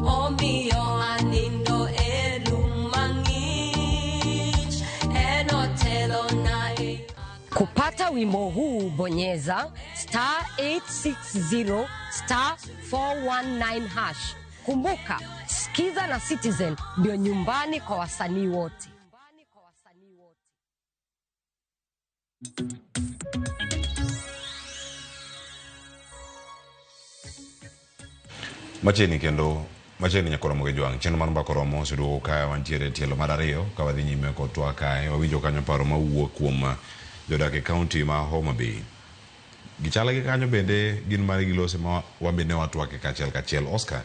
Omiyo anindo e lum mang'ich, en otelona e Kupata wimbo huu bonyeza star 860 star 419 hash. Kumbuka, Skiza na Citizen ndio nyumbani kwa wasanii wote. Machiegni kendo machiegni nyaka Ramogi Jwang'. Chenro mar Mbaka Oromo oseduogo kae wantiere e tielo mar 2 ka wadhi nyime kod twak kae. Wawinjo kanyo paro mawuok kuom jodak e kaunti ma Homa Bay. Gichal gi kanyo bende gin mane gilose ma wan bende ne watwake kachiel kachiel. Oscar,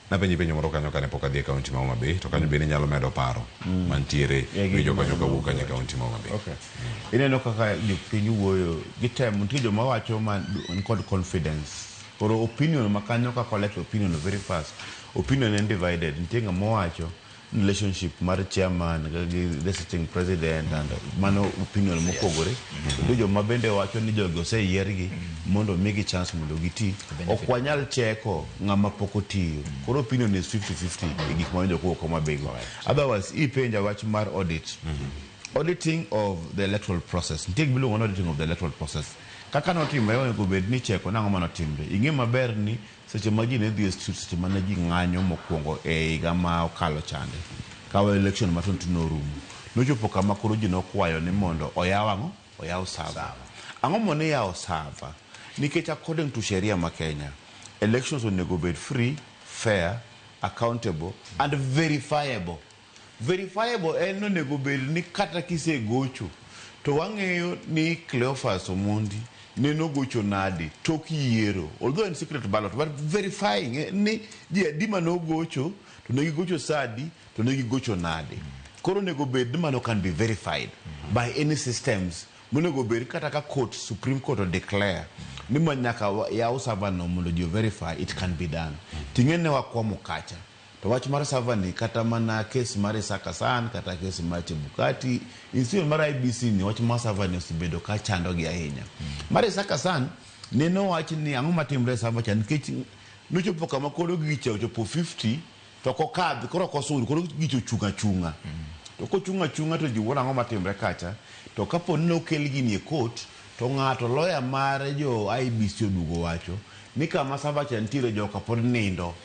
napenji penjo moro kanyo kane pok adhi e kaunti ma Homa Bay, to kanyo bende inyalo medo paro mantiere winjo kanyo kawuok kanyo e kaunti ma Homa Bay. Okay. Ineno kaka jopiny wuoyo, gitemo, nitie joma wacho ma kod confidence. Koro opinion ma kanyo ka collect opinion very fast. Opinion en divided. Nitie ng'ama owacho relationship mar chairman gi the sitting president and mano opinion mopogore. Nitie joma bende wacho ni jogi oseyiergi mondo omigi chance mondo giti. Ok wanyal cheko ng'ama pok otiyo. Koro opinion is 50-50 e gik ma winjo kowuok Homa Bay go. Otherwise, ipenja wach mar audit. Auditing of the electoral process. Nitie gima iluongo ni auditing of the electoral process. Kaka notimre onego bed ni cheko nang'o manotimre. Ing'e maber ni seche ma ji ne dhi e street, seche mane ji ng'anyo mokwongo e higa ma okalo chande, kawa election ma 2022 norumo, nochopo kama koro ji nokwayo ni mondo oyaw ang'o? Oyaw server. Ang'o mono iyawo server? Nikech according to sheria ma Kenya, elections onego bed free, fair, accountable and verifiable. Verifiable en onego bed ni kata kisegocho to wang'eyo ni Cleophas Omondi neno gocho nade tok yiero, although en secret ballot, but verifying ni ji adi manogocho to ne gigocho sa adi to ne gigocho nade. Koro onego bed ni mano can be verified by any systems monego bed kata ka court, Supreme Court o declare ni ma nyaka yaw server no mondo ji verify, it can be done. Ting'e ne wakwamo kacha. To wach mar server ni kata mana case mar Isaac Hassan kata case mar Chebukati, institution mar IEBC ni wach mar server ni osebedo ka chando gi ahinya. Mar Isaac Hassan neno wach ni ang'o matimre e server cha nikech nochopo kama koro gicha ochopo 50 to ok okadh koro ok osud koro gicha ochung' achung'a. To kochung' achung'a to ji wuoro ang'o matimre kacha to kapo ni nokel gini e court to ng'ato lawyer mar jo IEBC oduogo wacho ni kama server cha nitiere joka pod nindo.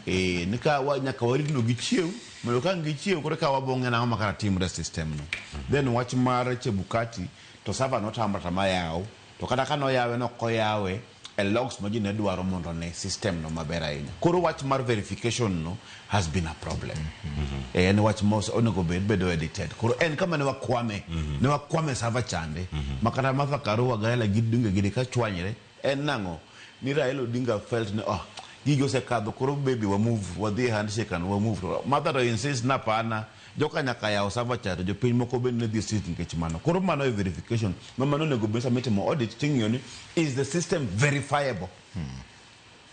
Ni ka nyaka warit no gichiew mondo ka gichiew koro ka wabong'e nang'o makara timre e system no. Then wach mar Chebukati to server notamre tama yaw to kata ka noyawe nok oyawe e logs ma ji ne dwaro mondo ne system no maber ahinya. Koro wach mar verification no has been a problem. En wach ma onego bed bedo edited. Koro en kama ne wakwame, ne wakwame server chande. Ma kata Martha Karua gi Raila gi Odinga gini ka chwanyre en nang'o? Ni Raila Odinga felt ni oh gigi osekadho koro baby wa move wadhi e handshake and wa move. Martha to insist na hapana joka nyaka yaw server cha to jopiny moko bende ne dhi e street nikech mano. Koro mano e verification ma mano onego bed sama itimo audit ting'iyo ni is the system verifiable.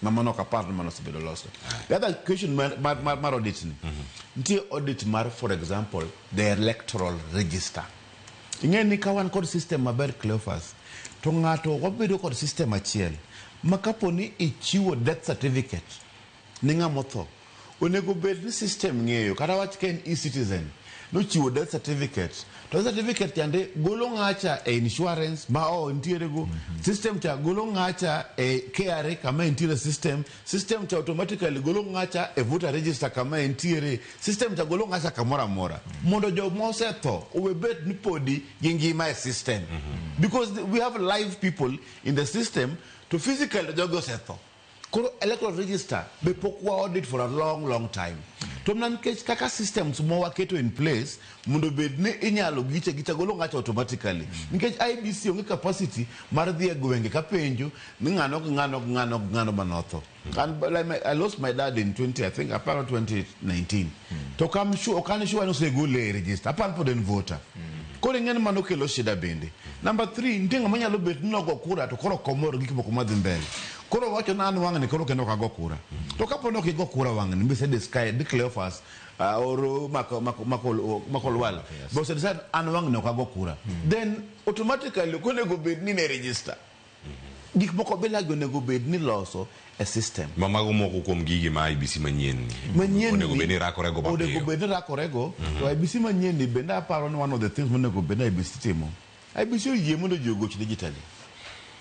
Ma mano ok apar ni mano osebedo loso. The other question mar audit ni, nitie audit mar for example the electoral register. Ing'e ni ka wan kod system maber Cleophas, to ng'ato wabedo kod system achiel ma kapo ni ichiwo death certificate ni ng'ama otho, onego bed ni system ng'eyo kata wach ka en e-citizen nochiwo death certificate to death certificate chande golo ng'acha e insurance ma o nitiere go, system cha golo ng'acha e KRA kama entiere system, system cha automatically golo ng'acha e voter register kama entiere, system cha golo ng'acha kamoro amora mondo joma osetho owe bet ni podi gi ngima e system, because we have live people in the system to physically jogi osetho. Koro electoral register be pok wa audit for a long long time. To mana nikech kaka systems ma waketo in place mondo bed ni inyalo giche gicha golo ng'acha automatically. Nikech IEBC onge capacity mar dhi e gwenge ka penjo ni ng'ano gi ng'ano gi ng'ano gi ng'ano manotho. And like I lost my dad in 20, I think, aparo 2019. To ok am sure, ok an sure ni osegole e register. Aparo pod en voter. Koro ing'e ni mano kelo shida bende. Number 3, nitie ng'ama nyalo bet ni nogo kura to koro ok omor gi gik moko madhi mbele. Koro wacho ni an wang'ni koro kendo ok ago kura. To kapo ni ok igo kura wang'ni, mise decide Cleophas or Mako Lwala. But ose decide an wang'ni ok ago kura. Then automatically ok onego bed ni ne register. Gik moko bilagi onego bed ni loso e system. Ma mago moko kuom gigi ma IEBC manyien Manyien onego bed ni rakorego mapiyo. Onego bed ni rakorego. To IEBC manyien ni bende aparo ni one of the things monego bed ni IEBC timo. IEBC oyie mondo ji ogoch digitally.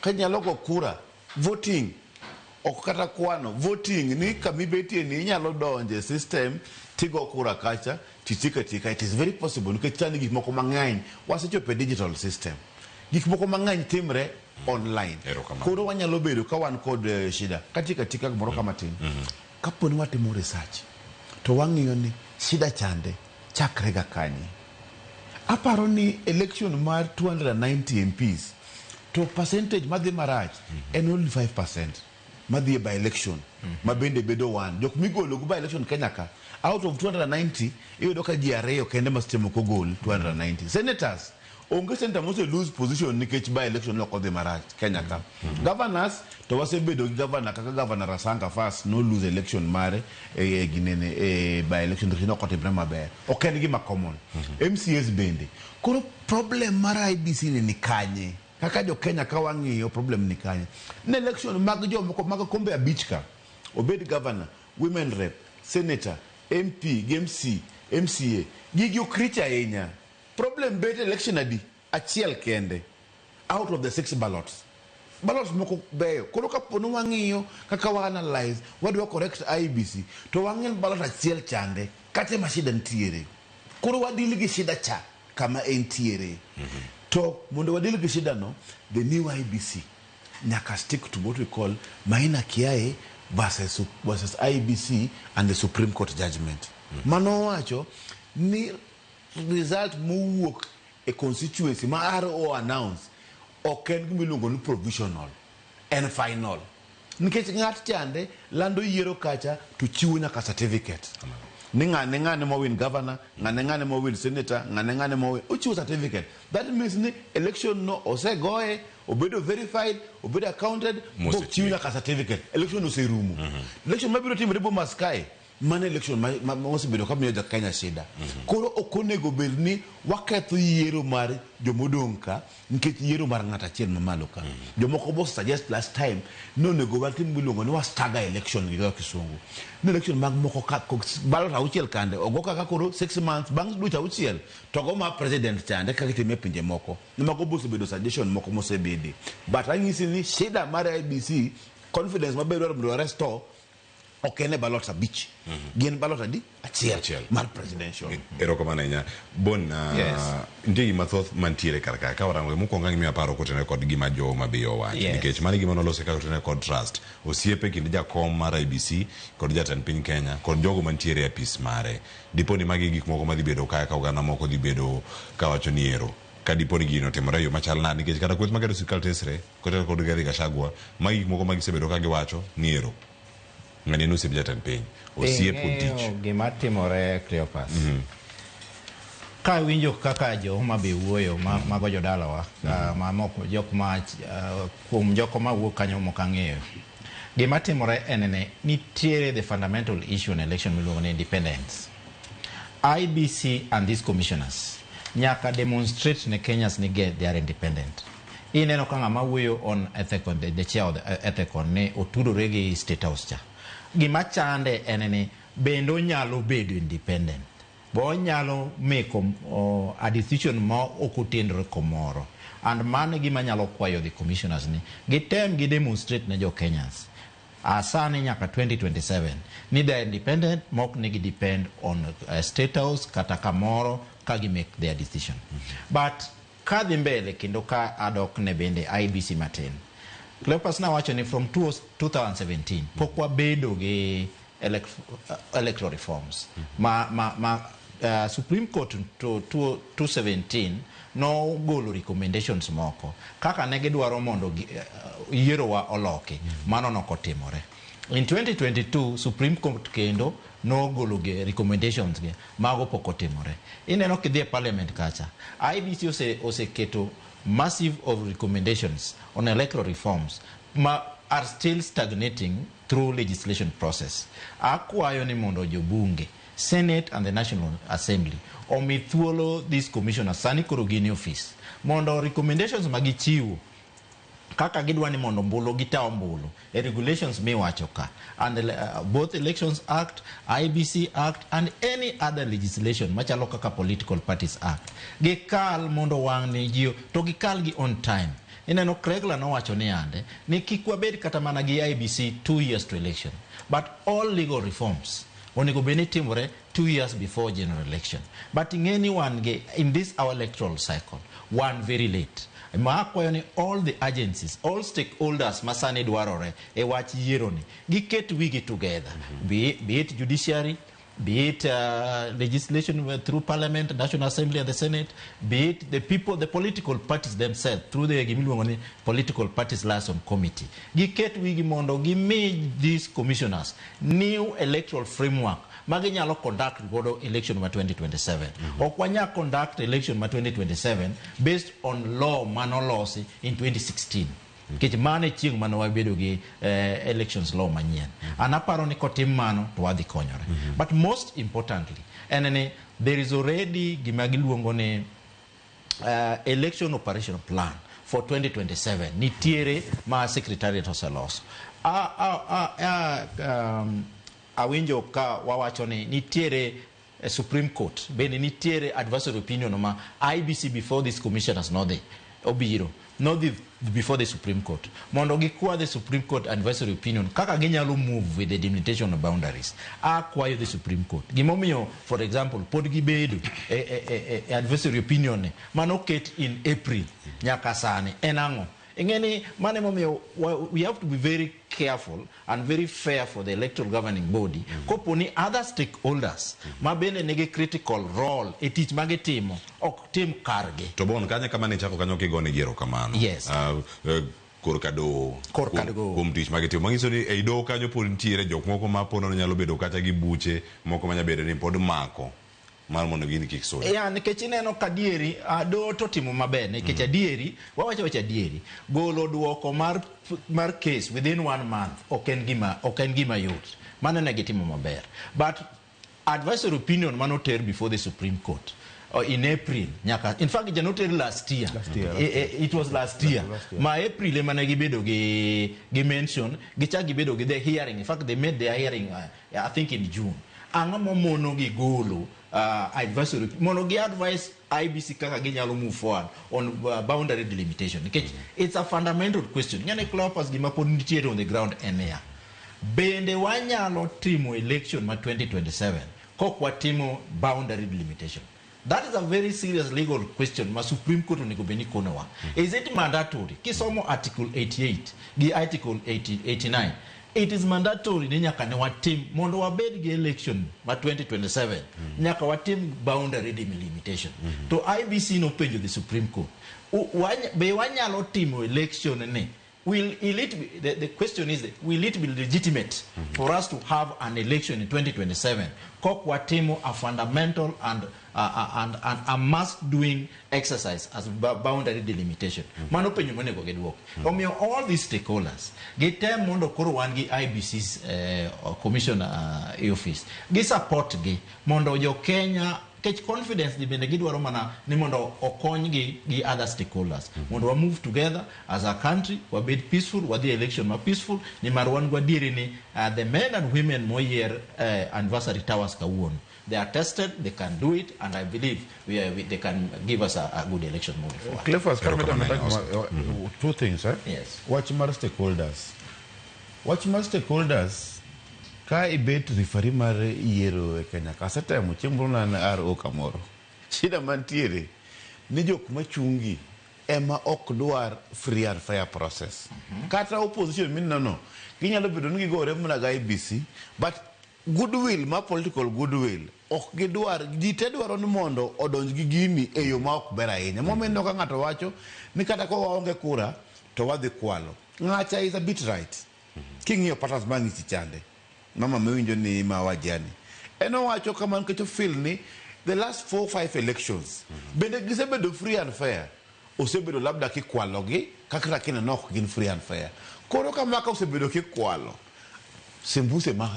Ka nyalo go kura, voting, ok kata kwano, voting ni kamibetie ni inyalo donje e system tigo kura kacha titika tika. It is very possible nikech sani gik moko mang'eny wasechopo e digital system. Gik moko mang'eny timre online. Koro wanyalo bedo ka wan kod shida. Katika tika gimoro kama tin. Kapo ni watimo research to wang'iyo ni shida chande chakre ga kanye. Aparo ni election mar 290 MPs To percentage madhi marach en only 5% madhi e by election ma bende bedo 1. Jok migolo go by election Kenya ka out of 290 iyudo ka ji ariyo kende ma seche moko gol 290. Senators onge senator mose lose position nikech by election ok odhi marach Kenya ka. Governors to wasebedo gi governor kaka Governor Rasanga first no lose election mare e ginene e by election nikech ne ok otimre maber. Ok en gima common. MCAs bende. Koro problem mar IEBC ni kanye? Kaka jo Kenya ka wang'iyo problem ni kanye? Ne election mag jomoko mag kombe abich ka obed governor, women rep, senator, MP gi MC, MCA gigi ok rich ahinya. Problem bet election adi? Achiel kende out of the 6 ballots. Ballots moko beyo. Koro kapo ni wang'iyo kaka wa analyze, wadwa correct IEBC, to wang'e ballot achiel chande, kata ema shida nitiere. Koro wadil gi shida cha kama entiere. To mondo wadil gi shida no, the new IEBC nyaka stick to what we call Maina Kiai versus IEBC and the Supreme Court judgment. Mano wacho ni result mowuok e constituency ma RO announce ok en gima iluongo ni provisional, en final. Nikech ng'at chande lando yiero kacha to chiwo nyaka certificate. Ni ng'ane ng'ane mowin governor, ng'ane ng'ane mowin senator, ng'ane ng'ane mowin, ochiwo certificate. That means ni election no osegoye, obedo verified, obedo accounted, bochiwo nyaka certificate. Election oserumo. Election mabiro timore Bomas kae, mano election ma osebedo ka miyo jo Kenya shida. Koro ok onego bed ni waketho yiero mar jomodong' ka nikech yiero mar ng'ato achiel mamalo ka. Jomoko bo suggest last time ni onego watim miluongo ni wa stagger election gi dho kisungu. Ni election mag moko ka ballot auchiel kande ogo kaka koro 6 months bang' dweche auchiel to go ma president chande kaka itime e pinje moko. Mago bo osebedo suggestion moko mosebedi. But anyisi ni shida mar IEBC confidence maber dwaro mondo restore ok en e ballot abich. Gin ballot adi? Achiel mar presidential. Erokamano ahinya. Bon, Yes. nitie gima thoth mantiere kar ka. Ka warango mokwongo ang' imiyo paro kotenore kod gima jo Homa Bay owacho. Nikech mano e gima nolosi ka kotenore kod trust. Osiepe kind jakom mar IEBC kod jatend piny Kenya kod jogo mantiere e apis mare. Dipo ni magi gik moko madhi bedo ka oganda moko dhi bedo kawacho ni ero. Ka dipo ni gino otimore e yo machal nade nikech kata kweth maketo sirkal tesre kotenore kod Rigathi Gachagua magi gik moko magisebedo ka giwacho ni ero. Ng'ani en osiep jatend piny. Osiep kod tich. Ing'eyo gima timore Cleopas. Ka awinjo kaka jo Homa Bay wuoyo mago jodalawa ma moko jok ma kuom joko mawuok kanyo mok ang'eyo. Gima timore en ni nitiere the fundamental issue on election miluongo ni independence. IEBC and these commissioners nyaka demonstrate ne Kenyans ni they are independent. Ineno ka ng'ama wuoyo on Ethekon, the chair of the Ethekon ne otudore gi State House cha. Gima chande en ni bende onyalo bedo independent. Bo onyalo make a decision ma ok otenore komoro. And mano e gima nyalo kwayo the commissioners ni gitem gi demonstrate ne jo Kenyans. Asani nyaka 2027 ni they are independent mok ni gi depend on State House kata kamoro ka gi make their decision. But kadhi mbele kendo ka adok ne bende IEBC matin. Cleopas nawacho ni from 2017 pok wabedo gi electoral reforms. Ma Supreme Court to 2017 nogolo recommendations moko kaka ne gidwaro mondo yiero wa oloki. Mano nokotimore. In 2022 Supreme Court kendo nogolo recommendations ge mago pok otimore. Ineno kidhi e parliament kacha IEBC oseketo massive of recommendations on electoral reforms ma are still stagnating through legislation process. Akwayo ni mondo jobunge, Senate and the National Assembly omi thuolo this commissioner sani koro gin e office mondo recommendations magichiwo kaka gidwa ni mondo ombulu gita ombulu e regulations miwacho ka and both Elections Act, IEBC Act and any other legislation machalo kaka Political Parties Act gikal mondo wang' ni ji to gikal gi on time. Ineno Kregler nowacho ni ande ni kik wabed kata mana gi IEBC 2 years to election but all legal reforms onego bed ni timore 2 years before general election. But ing'e ni wan gi in this our electoral cycle one very late. Ma akwayo ni all the agencies, all stakeholders ma sani dwarore e wach yiero ni giket wigi together, be it judiciary, Be it legislation through Parliament, National Assembly and the Senate, be it the people, the political parties themselves, through the gimiluongo ni Political Parties Liaison Committee. Giket wigi mondo gimi these commissioners new electoral framework ma ginyalo conduct godo election ma 2027. Ok wanyal conduct election ma 2027 based on law manolosi in 2016. Nikech mano e chieng' mane wabedo gi elections law manyien. An aparo ni kotim mano to wadhi konyore. But most importantly, en ni there is already gima giluongo ni election operation plan for 2027 nitiere ma secretariat oseloso. Awinjo ka wawacho ni nitiere Supreme Court bende nitiere advisory opinion ma IEBC before this commissioners nodhi obiro nodhi before the Supreme Court mondo gikwa the Supreme Court advisory opinion kaka ginyalo move with the delimitation of boundaries. Akwayo the Supreme Court gimomiyo, for example, pod gibedo e advisory opinion ni manoket in April nyaka sani en ang'o. Ing'e ni mano emomiyo we have to be very careful and very fair for the electoral governing body kopo ni other stakeholders ma bende nigi critical role e tich ma gitimo ok tim kargi. To bon kanyo kama ne chako kanyo kigone ji erokamano. Yes. Korka doho. Korka doho. Kuom tich magitimo. Manyiso ni ei doho kanyo pod nitiere jok moko ma pod nyalo bedo kata gi buche moko manya bedo ni pod mako mar mondo gini kik sudi. Ya, nikech ineno ka adieri doho to timo maber nikech adieri wawacho wacho adieri golo duoko mar case within 1 month ok en gima yot. Mano ne gitimo maber. But advisory opinion manoter before the Supreme Court in April nyaka, in fact janoter last year. Last year, It was last year. Last year. Ma April ema ne gibedo gi mention, gichak gibedo gi the hearing. In fact they made their hearing I think in June. Ang'o momono gi golo advisory mondo gi advise IEBC kaka ginyalo move forward on boundary delimitation nikech it's a fundamental question. Ng'ene Cleophas, gima pod nitiere on the ground en niya, bende wanyalo timo election ma 2027 kok watimo boundary delimitation? That is a very serious legal question ma Supreme Court onego bed ni konowa. Is it mandatory? Kisomo Article 88 gi Article 80, 89, it is mandatory ni nyaka ne watim mondo wabed gi election ma 2027 nyaka watim boundary delimitation. To IEBC nopenjo the Supreme Court, be wanyalo timo election ni will it be, the question is, will it be legitimate for us to have an election in 2027 kok watimo a fundamental and a must doing exercise as boundary delimitation? Mano penjo monego giduoki. Omiyo all these stakeholders gitem mondo koro wan gi IEBC's commission e office gi support gi mondo jo Kenya kech confidence ni bende gidwaro mana ni mondo okonygi gi other stakeholders mondo wa move together as a country, wabed peaceful, wadhi election ma peaceful, nimar wan gadieri ni the men and women moyier Anniversary Towers kawuono, they are tested, they can do it, and I believe they can give us a good election moving forward. Cleophas, Erokamano kameda ahinya, Oscar. Two things, eh? Yes. Wach mar stakeholders. Wach mar stakeholders, ka ibet referee mar yiero e Kenya ka, asetemo chieng' moro ne an RO kamoro. Shida mantiere ni jok machungi ema ok dwar free and fair process. Kata opposition mineno, ginyalo bedo ni gigore mana gi IEBC, but goodwill ma political goodwill ok gidwar. Ji te dwaro ni mondo odonj gi gini e yo ma ok ber ahinya. Momiyo ineno ka ng'ato wacho ni kata ka waonge kura to wadhi kwalo. Ng'acha is a bit right. King'iyo patterns mang'isi chande, mama miwinjo ni ma wajani. En owacho kamano nikech ofeel ni the last 4-5 elections bende gisebedo free and fair. Osebedo labda kikwalogi kaka kineno ok gin free and fair. Koro kama ka osebedo kikwalo, sembuse ma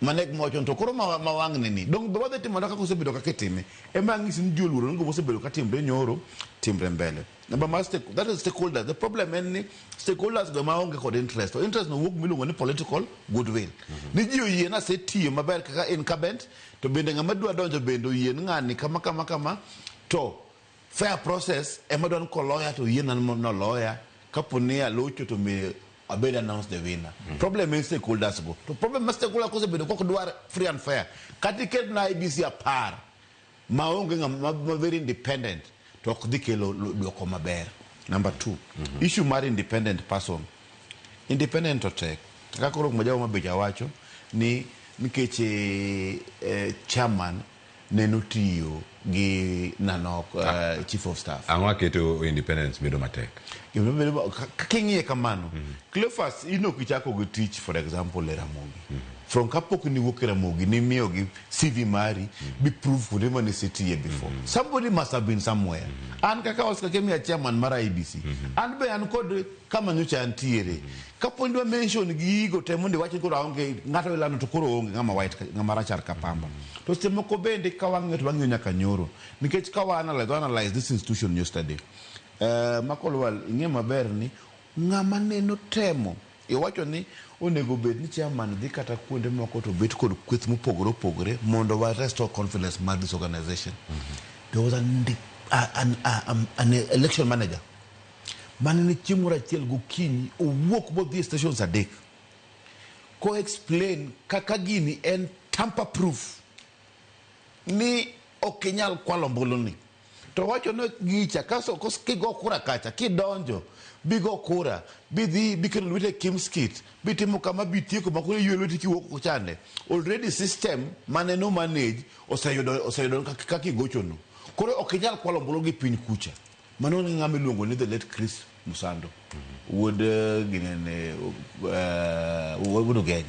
mane gima wacho to koro ma wang'ni ni dong be wadhi timo kaka osebedo kaka itime ema ang'isi ni ji oluoro ni gima osebedo ka timre nyoro timre mbele. Number mar stake, that is stakeholders. The problem en ni stakeholders go maonge kod interest. To interest no wuok miluongo ni political goodwill. Ni ji oyie ni asetiyo maber kaka incumbent, to bende ng'ama dwa donjo bende oyie ni ng'ani kama kama kama to fair process ema dwa ni koloya to oyiena ni noloya kapo ni alocho to me abed announce the winner. Problem en stakeholders go. To problem ma stakeholders kosebedo kok dwar free and fair. Kata iket na IEBC 10 maonge ng'ama ma very independent to ok dhi kelo duoko maber. Number 2, issue mar independent person. Independent to tek. Kaka koro kuma jawa mabecha wacho ni nikech chairman neno tiyo gi Nanok, chief of staff. Ang'o aketo independence bedo matek? King'iye kamano, Cleophas, in ok ichako gi tich, for example, e Ramogi. From kapok niwuok e Ramogi, nimiyogi CV mari, bi prove kuonde mane isetiye before. Somebody must have been somewhere. An kaka Oscar Kemia, chairman mar IEBC, an be an kod kama nyocha antiere. Kapo ni dwa mention gigo te mondo iwach ni koro aonge ng'ato ilando to koro onge ng'ama white, ng'ama rachar ka pamba. To seche moko bende ka wang'iyo to wang'iyo nyaka nyoro. Nikech ka wa analyze this institution yesterday, Makolwal, ing'e maber ni ng'ama neno temo iwacho ni onego bed ni chairman dhi kata kuonde moko to bet kod kweth mopogore opogore mondo wa restore confidence mar this organization. There was an election manager mane ne chieng' moro achiel gokinyi owuok modhi e stations adek ko explain kaka gini en tamper proof, ni ok inyal kwalo ombulu ni. To wacho ni gicha kaso kigo kura kacha, kidonjo bigo kura, bidhi biketo lweti e KIEMS kit, bitimo kama, bitieko ma koro iywe lweti kiwuok chande, already system mane no manage oseyudo kaka igochono, koro ok inyal kwalo ombulu gi piny kucha. Mano ne ng'ama iluongo ni the late Chris Musando, wuod ginene, wuod Ugenya.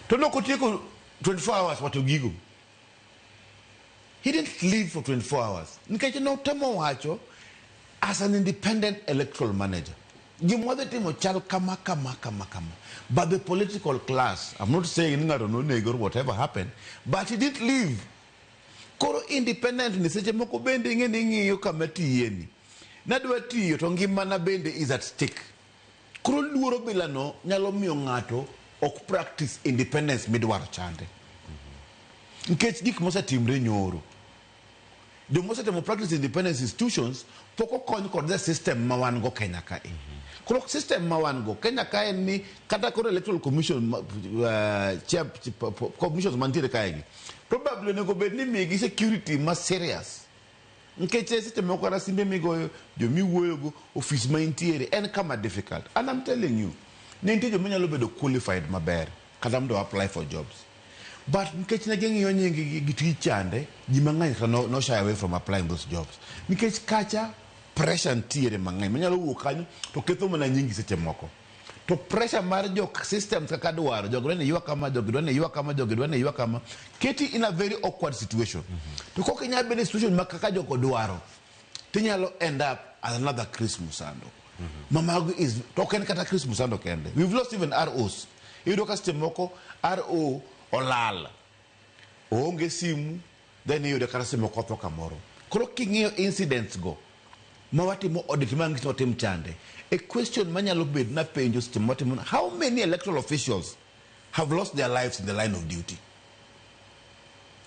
To nokotieko 24 hours wato gigo. He didn't live for 24 hours nikech notemo wacho as an independent electoral manager, gima wadhi timo chal kama kama kama kama. But the political class, I'm not saying ni ng'ato nonego or whatever happened, but he didn't live. Koro independent ni seche moko bende ing'e ni ing'iyo kama tiyeni, nadwa tiyo to ngimana bende is at stake. Koro luoro bilano nyalo miyo ng'ato ok practice independence midwaro chande, nikech gik mosetimre nyoro, jomosetemo practice independence institutions pok okony kod the system ma wan go Kenya kae. Koro system ma wan go Kenya kae en ni kata koro electoral commission chair, commissions mantiere kae gi probably onego bed ni migi security ma serious, nikech seche moko kata simbe migoyo, jomiwuoyogo, ofis ma intiere en kama difficult. And I'm telling you, ne nitie joma nyalo bedo qualified maber kata mondo apply for jobs, but nikech ne ging'iyo nying gi gi tich chande, ji mang'eny kata no shy away from applying those jobs, nikech kacha pressure ntiere mang'eny manyalo wuok kanyo to ketho mana nyingi. Seche moko to pressure mar jok systems kaka dwaro jogi dwa ni ywa kama, jogi dwa ni ywa kama, jogi dwa ni ywa kama, keti in a very awkward situation. To kok inyal bedo e situation ma kaka jogo dwaro, tinyalo end up as another Chris Musando. Mamago is to ok en kata Chris Musando kende, we've lost even ROs. Iyudo ka seche moko RO olal, oonge simu, then iyude kata seche moko otho kamoro. Koro king'iyo incidents go ma watimo audit ma ng'is watim chande, a question manyalo bed na penjo seche ma watimo, how many electoral officials have lost their lives in the line of duty?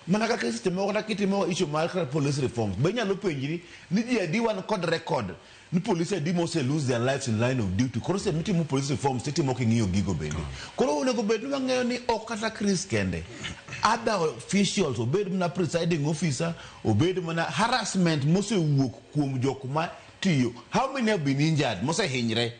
Mana kaka seche moko kata kitimo issue mar kata police reforms be, inyalo penjri ni ji adi wan kod record ni police adi mose lose their lives in line of duty. Koro seche mitimo police reforms, titimo king'iyo gigo bende. Koro onego bed ni wang'eyo ni ok kata Chris kende, other officials, obed mana presiding officer, obed mana harassment mosewuok kuom jok ma tiyo, how many have been injured, mosehinyre,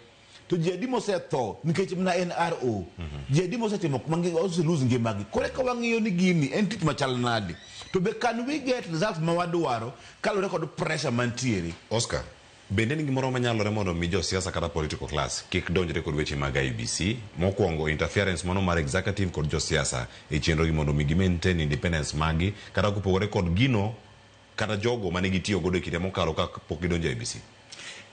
to ji adi mosetho nikech mana en RO, ji adi mosetimo ose lose ngimagi. Koro eka wang'iyo ni gini en tich machal nade, to be can we get results ma wadwaro kaluwore kod pressure mantiere. Oscar, bende ni gimoro manyalore mondo mi josiasa kata political class kik donjre kod weche mag IEBC? Mokwongo, interference mano mar executive kod josiasa e chenro gi mondo mi gi maintain independence magi, kata kopogore kod gino kata jogo mane gitiyo godo e kinde mokalo ka pok gidonjo e IEBC.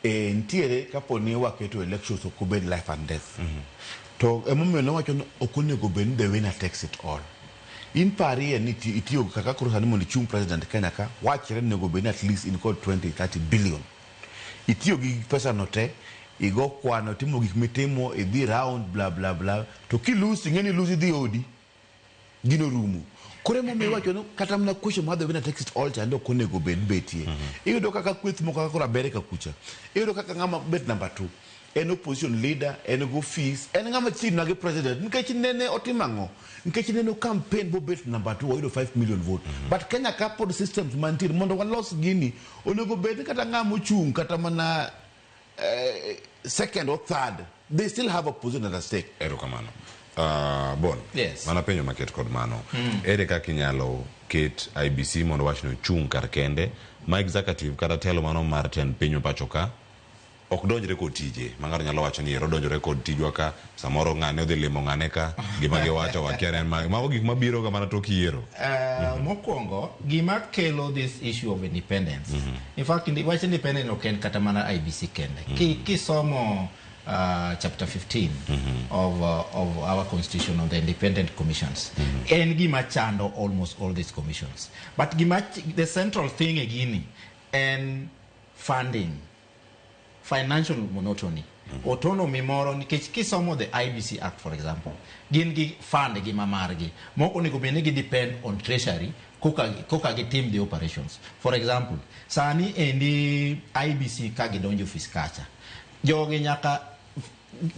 E ntiere kapo ni waketo elections ok obed life and death. To emomiyo nawacho ni ok onego bed ni the winner takes it all. In parie ni itiyo kaka koro sani mondo ichung president Kenya ka, wachre ni onego bed ni at least in kod 20 30 billion. Itiyo gi pesa no te, igo kwano, timo gik mitimo, idhi round, bla bla bla, to kilose, ing'e ni lose, idhi odi, gino rumo. Koro emomiyo iwacho ni kata mana question mar the winner takes it all chande ok onego bed betie. Iyudo kaka kweth moko kaka koro America kucha, iyudo kaka ng'ama bet number 2 en opposition leader, en go fees, en ng'ama chiegni gi president, nikech nene otimo ang'o, nikech nene o campaign bobet number 2, oyudo 5 million vote. But Kenya ka pod systems mantiere mondo walos gini, onego bed ni kata ng'ama ochung' kata mana second or third, they still have a position at stake. Erokamano. Bon. Yes. Mana penjo maket kod mano. Ere kaka inyalo ket IEBC mondo wachno ochung' kar kende ma executive kata telo mano mar tend piny pacho ka ok donjre kod tije ma ng'ato nyalo wacho ni ero donjore kod tijwa ka samoro ng'ane odhi limo ng'ane ka gima giwacho wakia ni en mage mago gik mabiro ga mana tok yiero. Mokwongo gima kelo this issue of independence, in fact wach independence ok en kata mana IEBC kende. Kisomo chapter 15 of our constitution on the independent commissions, en gima chando almost all these commissions, but gima the central thing e gini en funding, financial monotony, autonomy moro, nikech kisomo the IEBC Act, for example, gin gi fund gi ma margi mok onego bed ni gi depend on treasury koka gitim the operations. For example, sani endi IEBC ka gidonjo ofis kacha, jogi nyaka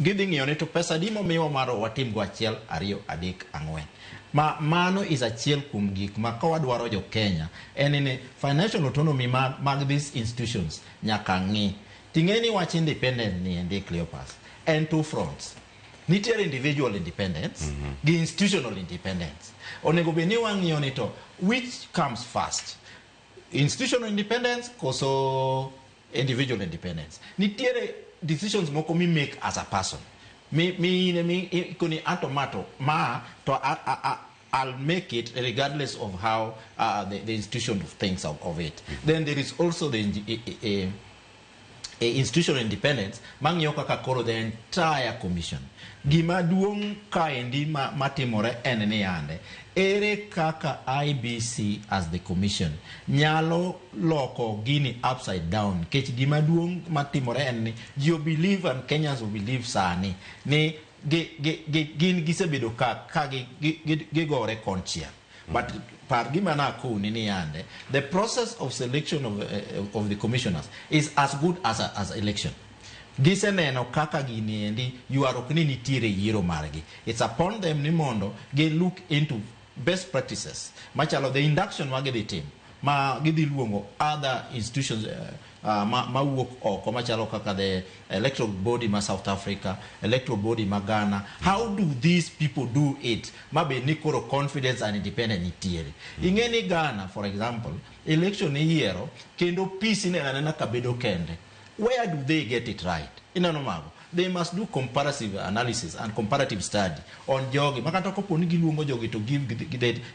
gidhi ng'iyo ni to pesa di momiwa mar watim go achiel, ariyo, adek, ang'wen. Ma mano is achiel kuom gik ma ka wadwaro jo Kenya en ni financial autonomy mag these institutions nyaka ng'i. Ting'e ni wach independent ni endi, Cleopas, en two fronts. Nitiere individual independence gi institutional independence. Onego bed ni wang'iyo ni to which comes first, institutional independence koso individual independence. Nitiere decisions moko mi make as a person mi ine mi ikoni anto mato ma to I'll make it regardless of how the institution thinks of it. Then there is also the a institutional independence mang'iyo kaka koro the entire commission. Gima duong' kaendi matimore en ni yande ere kaka IEBC as the commission nyalo loko gini upside down, nikech gima duong' matimore en ni ji believe and Kenyans will believe sani ni gin gisebedo ka gigore konchiel. But par gima nakoni ni yande the process of selection of the commissioners is as good as election. Giseneno kaka gini endi ywaruok ni nitiere yiero margi. It's upon them ni mondo gi look into best practices machalo the induction ma gidhi timo, ma gidhi luongo other institutions mawuok oko machalo kaka the electoral body ma South Africa, electoral body ma Ghana. How do these people do it mabed ni koro confidence and independence nitiere? Ing'e ni Ghana, for example, election iyiero kendo peace ineno anena kabedo kende. Where do they get it right? Ineno mago, they must do comparative analysis and comparative study on jogi makata kopo ni giluongo jogi to give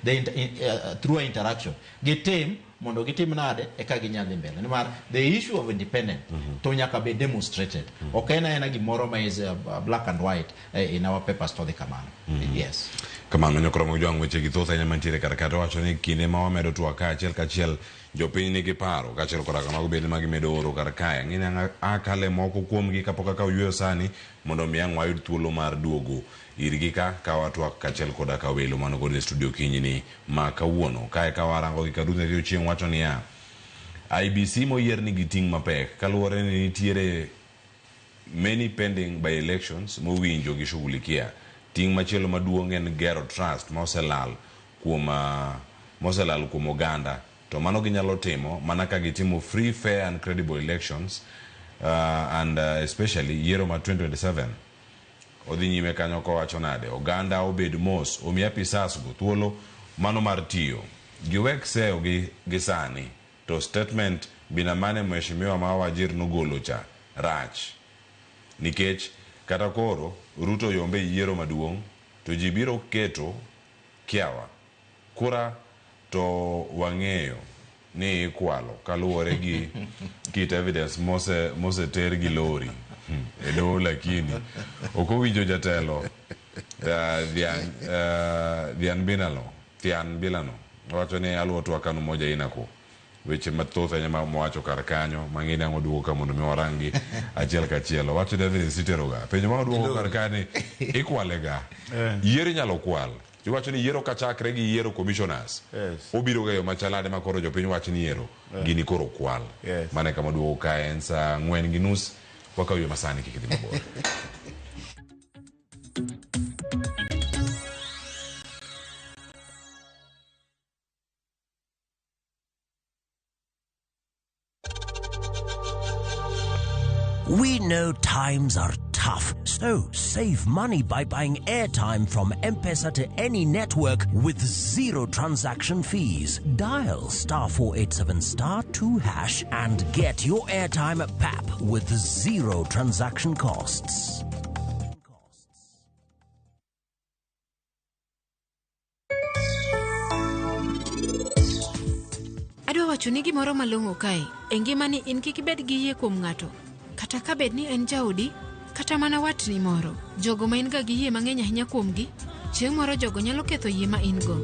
the through interaction gitim mondo gitim nade eka ginyal dhi mbele, nimar the issue of independent to nyaka be demonstrated. Ok en aena gimoro ma is black and white in our papers to dhi kamano. Yes. Kamano nyokoro jwang' weche gi thoth ahinya mantiere kar ka to wacho ni kinde ma wamedo twak ka achiel kachiel jopiny nigi paro kaachiel koda kamago bende ma gimedo oro kar kae. Ang'e ni akale moko kuomgi kapok akawo yueyo sani mondo mi ang' wayud thuolo mar duogo irgi ka watwak kaachiel koda ka welo mano godo e studio kinyni ma kawuono. Kae ka warango gi Karuth Nyathi Ochieng' wacho niya, IEBC moyier nigi ting' mapek kaluwore ni nitiere many pending by elections mowinjo gishughulikia. Ting' machielo maduong' en gero trust moselal kuom oganda, to mano ginyalo timo mana ka gitimo free, fair and credible elections and especially yiero ma 2027. Odhi nyime kanyo kowacho nade, oganda obed mos, omi apisas go thuolo mano mar tiyo giwek seyo gi sani to statement bina mane mheshimiwa ma Wajir nogolo cha rach nikech kata koro Ruto yombe yiero maduong' to ji biro keto kiawa kura to wang'eyo ni ikwalo kaluwore gi kit evidence moseter gi lori e doho, lakini ok owinjo jatelo dhian bilano thian bilano wacho ni aluwo twak kanu moja inako weche mathoth ahinya mowacho kar kanyo mang'e ni ang' oduogo ka mondo mi waranggi achiel kachiel. Owacho ni evidence iteroga penjo ma oduogo kar ka ni ikwale ga yiero inyalo kwal. Iwacho ni yiero kachakre gi yiero commissioners obiro ga e yo machalade ma koro jopiny wach ni yiero gini koro kwal. Mano e kama oduogo ka en saa 4:30 wakaw yo masani kik idhi mabor. We know times are tough. tough. So save money by buying airtime from M-Pesa to any network with zero transaction fees. Dial star 487 star 2 hash and get your airtime at PAP with zero transaction costs. Adwa wacho ni gimoro malong'o kae. E ngimani in kik ibed gi yie kuom ng'ato. Kata ka bed ni en jaodi, kata mana watni moro. Jogo ma in ga gi yie mang'eny ahinya kuomgi, chieng' moro jogo nyalo ketho yie ma in go.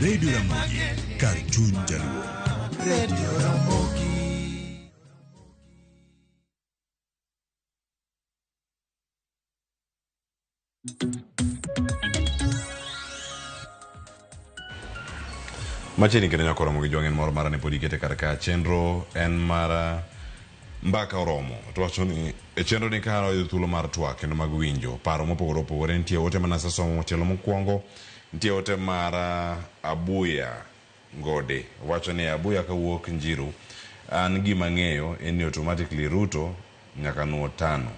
Radio Ramogi, kar chuny jaluo. Radio Ramogi. Machiegni kendo nyaka oromo gi jwang' en moro mara ne pod ikete kar ka chenro en mara mbaka oromo to wacho ni e chenro ni ka wayudo thuolo mar twak kendo mag winjo paro mopogore opogore nitie ote mana asesomo tielo mokwongo nitie ote mar Abuya Ngode wacho ni Abuya kawuok Njiru an gima ng'eyo en ni automatically Ruto nyaka nuo tano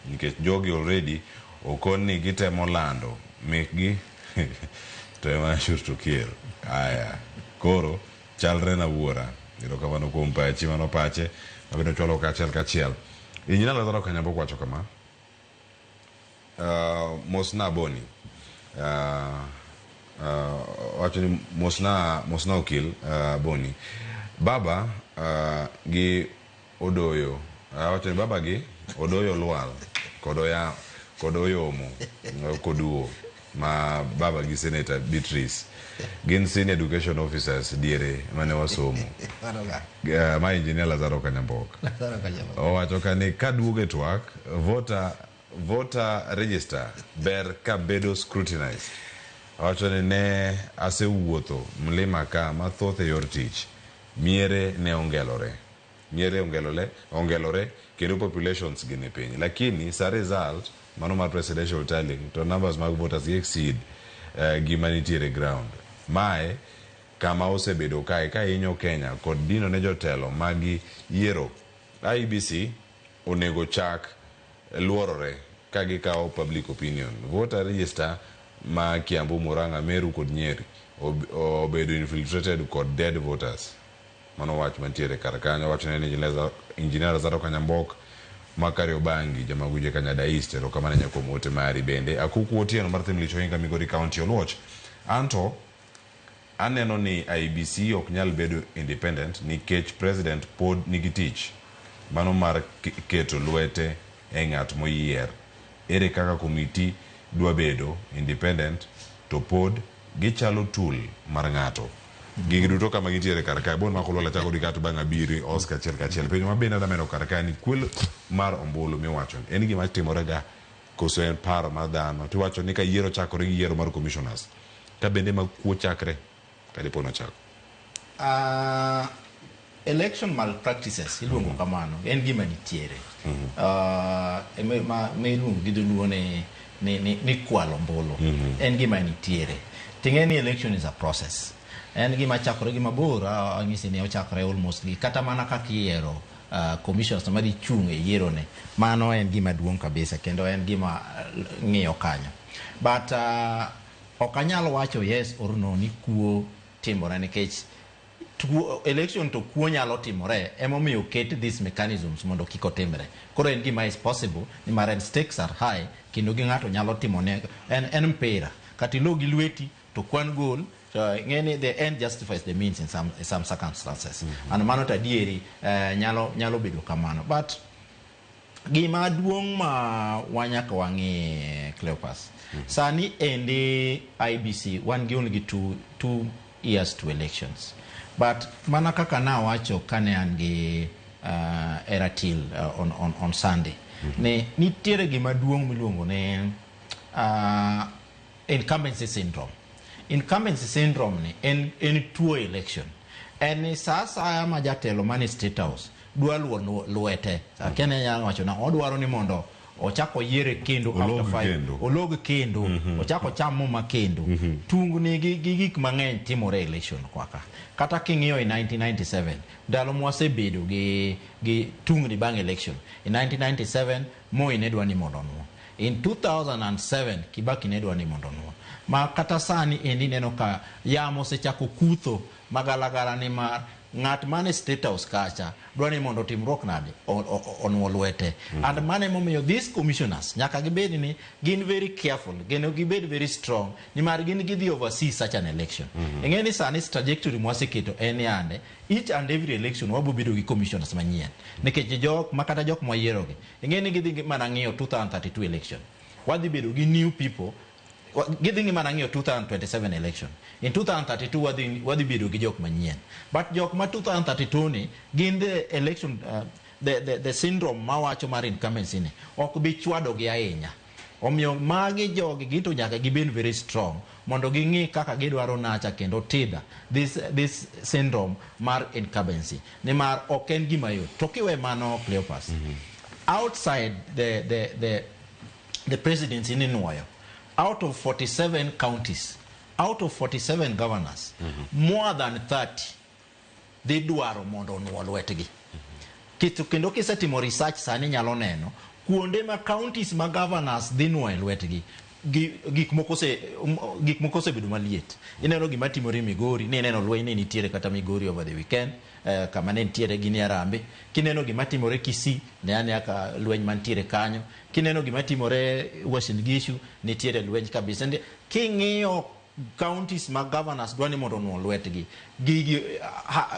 nikech jogi already okon ni gitemo lando mekgi to ema sure to kier aya koro chalre na wuora erokamano kuom pachi mano pache mabende ochwalo kachiel kachiel Injinia Lazaro Kanyambo wacho kama mosna Boni wacho ni mosna mosna okil Boni baba gi odoyo wacho ni baba gi odoyo lwal kod oya kod oyomo koduo ma baba gi Senator Beatrice gin senior education officers diere mane wasomo ma Engineer Lazaro Kanyambok owacho ka ni kaduogo e twak voter register ber ka bedo scrutinized owacho ni ne asewuotho mlima ka mathoth e yor tich miere ne ongelore miere ongelore kendo populations gin e piny lakini sa result mano mar presidential tallying to numbers mag voters gi exceed gima nitiere ground mae kama osebedo kae ka hinyo Kenya kod dino ne jotelo magi yiero IEBC onego chak luorore ka gikawo public opinion voter register ma Kiambu, Murang'a, Meru kod Nyeri obedo infiltrated kod dead voters mano wach mantiere kar kanyo wacho ne ni Engineer Lazaro Kanyambok ma Kariobangi Jamaguje Kanyada East erokamano ahinya kuom ote mari bende Akuku Otieno mar Thimlich Ohinga Migori County Oluoch anto aneno ni IEBC ok nyal bedo independent nikech president pod nigi tich mano mar keto lwete e ng'at moyier ere kaka komiti dwa bedo independent to pod gichalo tool mar ng'ato gigi duto kama gintiere kar kae bon mako lwala chako di kato bang' abiri Oscar achiel kachiel penjo ma bende adwa medo kar kae ni kwelo mar ombulu miwacho ni en gima timore ga koso en paro mar dhano tiwacho ni ka yiero chakore gi yiero mar commissioners ka bende ma kuo chakre kadipo nochako Election malpractices iluongo kamano en gima nitiere ma iluongo gi dholuo ni kwalo ombulu en gima nitiere ting'e ni election is a process en gima chakore gi mabor ang'isi ni ochakore almost gi kata mana kaka iyiero commissions madhi chung' e yiero ne mano en gima duong' kabisa kendo en gima ng'iyo kanyo but ok anyal wacho yes or no ni kuo timore nikech Tuo, election to kuo nyalo timore emomiyo oket these mechanisms mondo kik otimre. Koro en gima is possible nimar en stakes are high kendo gi ng'ato nyalo timone en mpira kata ilo gi lweti to kwan goal to ing'e ni the end justifies the means in some circumstances. And mano to adieri nyalo bedo kamano. But gima duong' ma wanyaka wang'i, Cleopas, sani endi IEBC wan gi only gi 2 years to elections, but mana kaka nawacho kane an gi Eratil on Sunday ni nitiere gima duong' miluongo ni incumbency syndrome. Incumbency syndrome ni en tuo election en ni sa asaya ma jatelo mane State House dwa luwo lwete akia ni anyalo wacho na odwaro ni mondo ochak oyiere kendo after Olog five kendo. Olog kendo ochak ocham muma kendo tungni gi gik mang'eny timore e election kwaka. Kata king'iyo e 1997, ndalo mwasebedo gi tungni bang' election, in 1997 Moi ne dwa ni mondo onwo, in 2007 Kibaki ne dwa ni mondo onwo, ma kata sani endi neno ka yamo osechako kutho magalagala nimar ng'at mane State House kacha dwa ni mondo otimruok nade onwo lwete. And mano emomiyo these commissioners nyaka gibed ni gin very careful kendo gibed very strong nimar gin gidhi oversee such an election. Ing'e ni sani trajectory mwaseketo en ni ande each and every election wabo bedo gi commissioners manyien nikech jok ma kata jok mwayierogi ing'e ni gidhi mana ng'iyo 2032 election, wadhi bedo gi new people. Gidhi ng'i mana ng'iyo 2027 election. In 2032 wadhi bedo gi jok manyien, but jok ma 2032 ni gin the election the syndrome mawacho mar incumbency ni ok bi chwado gi ahinya. Omiyo magi jogi gin to nyaka gibed very strong mondo ging'i kaka gidwaro nacha kendo tidha this syndrome mar incumbency nimar ok en gima yot. To kiwe mano, Cleopas, outside the presidency ni nuoyo out of 47 counties, out of 47 governors, more than 30 dhi dwaro mondo onuo lwetgi. Kendo kisetimo research sani nyalo neno kuonde ma counties ma governors dhi nuoyo e lwetgi gik moko osebedo maliet. Ineno gima timore Migori ni ineno lweny ni nitiere kata Migori over the weekend, kama ne nitiere gini Harambee. Kineno gima timore Kisii, ne ane ka lweny mantiere kanyo. Kineno gima timore Uasin Gishu, nitiere lweny kabisa. King'iyo counties ma governors dwa ni mondo onuo lwetgi gigi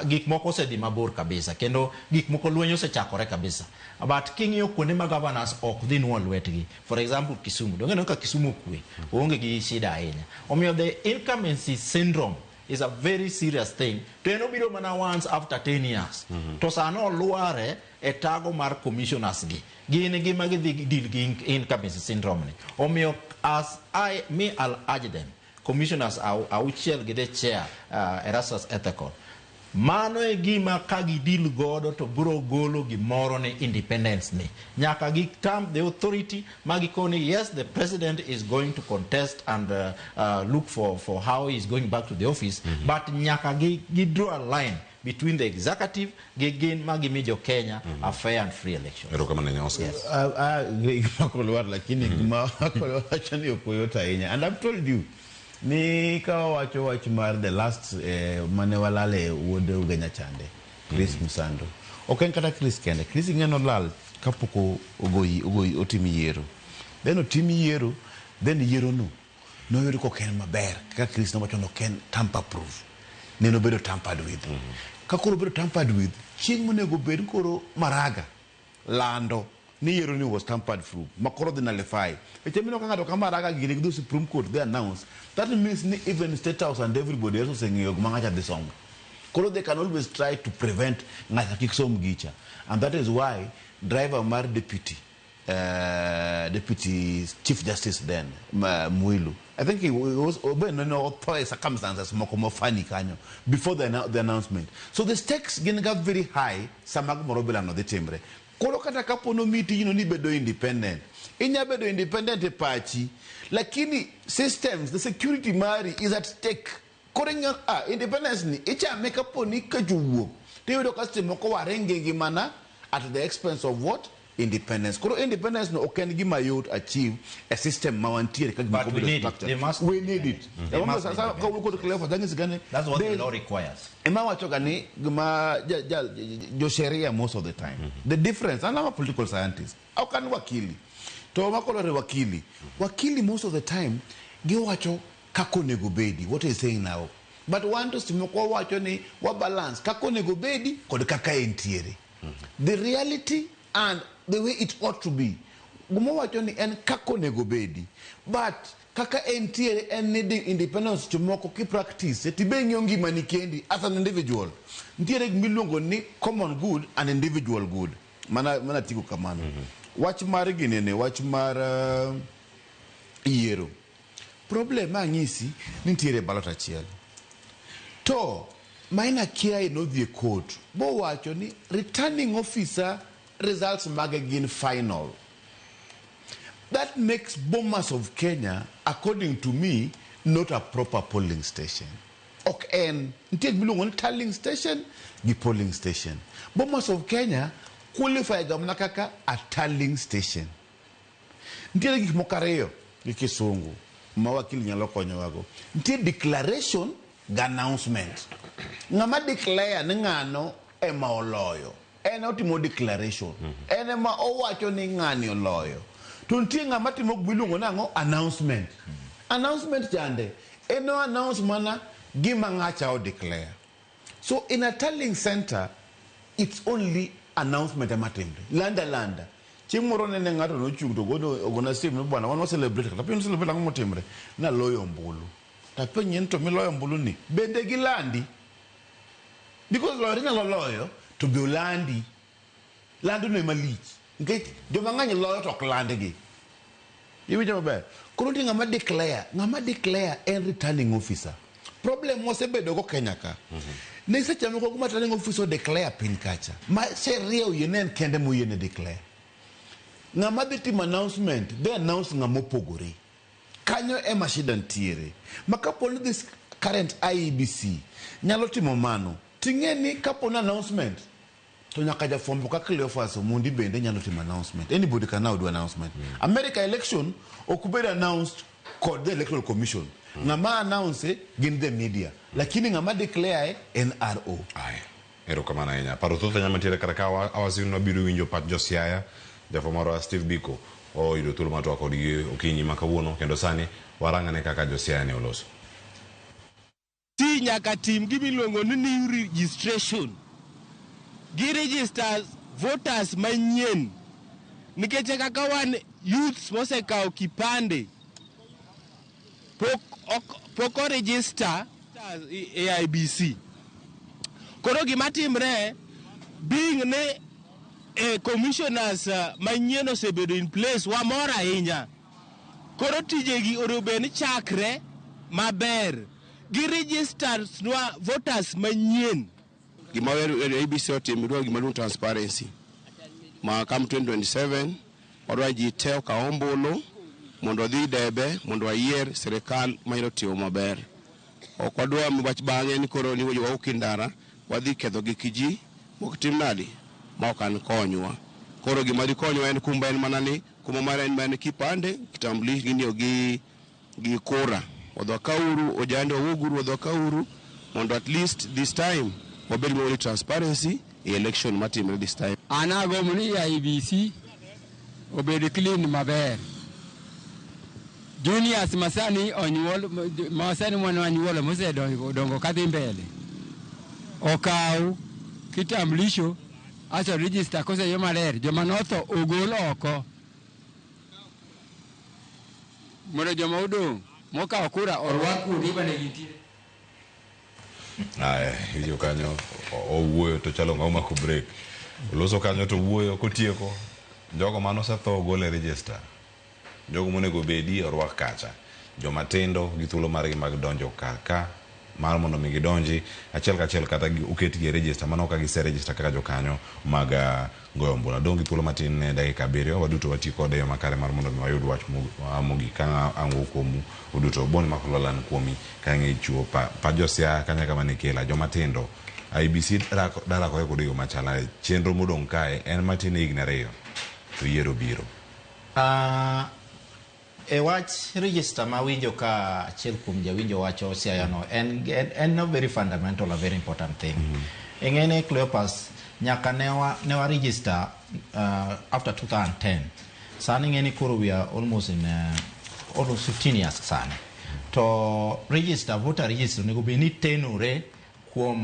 gik moko osedhi mabor kabisa kendo gik moko lweny osechakore kabisa. But king'iyo kuonde ma governors ok dhi nuo lwetgi, for example Kisumu, donge neno ka Kisumu okwe, oonge gi shida ahinya. Omiyo the incumbency syndrome is a very serious thing to en obiro mana once after 10 years. To sano olware e tago mar commissioners gi gin gima gidhi deal gi incumbency syndrome ni. Omiyo as I me, I'll urge them, commissioners auchiel gi the chair, Erastus Ethekon, mano e gima ka gidil godo to biro golo gimoro ni independence ni nyaka gi term the authority ma gikoni yes, the president is going to contest and look for how he is going back to the office, but nyaka gi draw a line between the executive gi gin ma gimi jo Kenya a fair and free election. Erokamano ahinya, Oscar. Yes. Gima kolwar lakini gima kolwar wacho ni ok oyot ahinya, and I've told you ni ka wawacho wach mar the last mane walale wuod Ugenya chande Chris Musando, ok en kata Chris kende. Chris ing'e nolal kapok ogoyi otim yiero, then otim yiero, then yiero no noyud kok en maber kaka Chris nowacho no ok en tamper proof, neno bedo tampered with. Ka koro bedo tampered with, chieng' monego bed koro Maraga lando ni yiero ni was tampered proof ma koro dhi nullify weche mino ka ng'ato ka Maraga gini gi Supreme Court they announce, that means ni even State House and everybody else oseng'eyo gima ng'acha dhi somo. Koro they can always try to prevent ng'acha kik som gicha, and that is why driver mar deputy chief justice then Mwilu, I think he was obe no otho e circumstances moko mofani kanyo before the announcement. So the stakes gin ga very high sama gimoro bilano dhi timre. Koro kata kapo nomiyi tijno ni bedo independent, inya bedo independent e pachi, lakini systems, the security mari is at stake. Koro ing'eyo independence ni ichame kapo ni kech owuok tiyudo ka seche moko warenge ngimana at the expense of what? Independence. Koro independence no ok en gima yot achieve e system ma wantiere ka But gimoko we bedo need it. structured. They must We need it. They Emomiyo must be sa kawuoyo kod Cleophas anyisi ga ni That's what the there's- law requires. Ema wacho ga ni gima ja, ja, jo sheria most of the time. The difference, and I'm a political scientist. Ok an wakili. To makolore wakili. Wakili most of the time giwacho kaka onego bedi, what is saying now. But wan to seche moko wawacho ni wa balance kaka onego bedi kod kaka entiere. The reality and the way it ought to be. Gima wacho ni en kaka onego bedi. But kaka entiere en ni di independence seche moko ki practice tibe ing'iyo ngimani kendi as an individual. Nitiere gima iluongo ni common good and individual good. Mana tigo kamano. Wach mar ginene, wach mar yiero. Problem ang'isi ni nitiere ballot achiel. To Maina Kiai nodhi e court bowacho ni returning officer results mage gin final. That makes Bomas of Kenya, according to me, not a proper polling station. Ok en, nitie gima iluongo ni tallying station gi polling station. Bomas of Kenya qualify ga mana kaka a tallying station. Nitiere gik moko ariyo gi kisungu ma wakili nyalo konyowago. Nitie declaration gi announcement. Ng'ama declare ni ng'ano ema oloyo. En otimo declaration. En ema owacho ni ng'ani oloyo. To nitie ng'ama timo gima iluongo nang'o announcement. Announcement chande en o announce mana gima ng'acha o declare. So in a tallying center, it's only announcement ema timre. Landa landa. Chieng' moro nene ng'ato nochung' to ogona simu ni bwana wan wa celebrate kata piny celebrate ang'o motimre? Naloyo ombulu. Tapenje ni to miloyo ombulu ni bende gilandi? Because loyo inyalo loyo to be olandi. Lando no ema lich. Nikech joma ng'eny loyo to ok landgi. Iwinjo maber? Koro nitie ng'ama declare, ng'ama declare en returning officer. Problem wasebedo go Kenya ka. Ne seche moko kuma returning officer declare piny kacha. Ma sheria oyiene en kende moyiene declare. Ng'ama dhi timo announcement, dhi announce ng'ama opogore. Kanyo ema shida nitiere. Ma kapo ni this current IEBC nyalo timo mano, ting'e ni kapo ni announcement, to nyaka jafwambo ka Cleophas Omondi bende nyalo timo announcement. Anybody can now do announcement. America election ok bed announced kod the electoral commission. Ng'ama announce gin the media. Lakini ng'ama declare en RO. Aye. Erokamano ahinya. Paro thoth ahinya mantiere kar ka awasinu wabiro winjo pach jo Siaya. Jafwambo marwa Steve Biko oyudo thuolo mar twak kodgi okinyi ma kawuono kendo sani warang'ane kaka jo Siaya ne oloso. Ti nyaka tim gima iluongo ni new registration. Gi register voters manyien. Nikech kaka wan youths mosekawo kipande pok o register e IEBC. Koro gima timre being ni commissioners manyien osebedo in place wamor ahinya. Koro tijegi onego bed ni chakre maber. Gi register nwa voters manyien. Gima IEBC otimo idwaro gima iluongo transparency. Ma come 2027 wadwa ji te okaw ombulu mondo odhi debe mondo wayier sirikal manyalo timo maber. Ok wadwa wach bang'e ni koro ni wawuok e ndara wadhi ketho gik ji mok tim nadi ma ok an konywa. Koro gima dhi konywa en kumba en mana ni kuma mare en mana kipande, kitambulisho gini gi kura. Wadhi wakauru ojande wawuoguru wadhi wakauru mondo at least this time wabed gi transparency e election matimre this time. An agombo ni IEBC obed clean maber. Juniors masani onyuol, masani mwana wanyuolo mosedongo dongo kadhi mbele. Okaw kitambulisho aso register koseyo maler, joma notho ogol oko. Mondo joma odong' mokawo kura orwak kuonde mane gintie. Aya, iwinjo kanyo owuoyo to chalo ng'ama omako break. Oloso kanyo to owuoyo kotieko. Jogo mane osetho ogol e register. Jogo monego bedi orwak kacha. Joma tindo gi thuolo margi mag donjo kar ka mar mondo mi gidonji achiel kachiel kata oketgi e register mano ka gise register kaka jokanyo mag goyo ombulu. Adong' gi thuolo matin ne dakika 7 waduto wati kode e yo makare mar mondo mi wayud wach mogik ka ang' wuok kuomu uduto. Boni Makolola an kuomi ka ng'e chiwo pa jo Siaya kanyaka mane kela joma tindo. IEBC darakore kod yo machal nade? Chenro modong' kae en matin e higni 2. to yiero biro. E wach register ma winjo ka achiel kuom jawinjo wacho Siaya no en a very fundamental, a very important thing. Ing'ene Cleopas, nyaka ne wa register after 2010. Sani ing'eni koro we are almost in almost 15 years sani. To register, voter register onego bed ni tenore kuom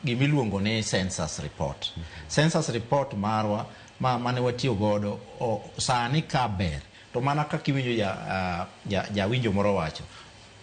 gimiluongo ni census report. Census report marwa ma mane watiyo godo sani ka ber to mana kaka iwinjo jawinjo moro wacho,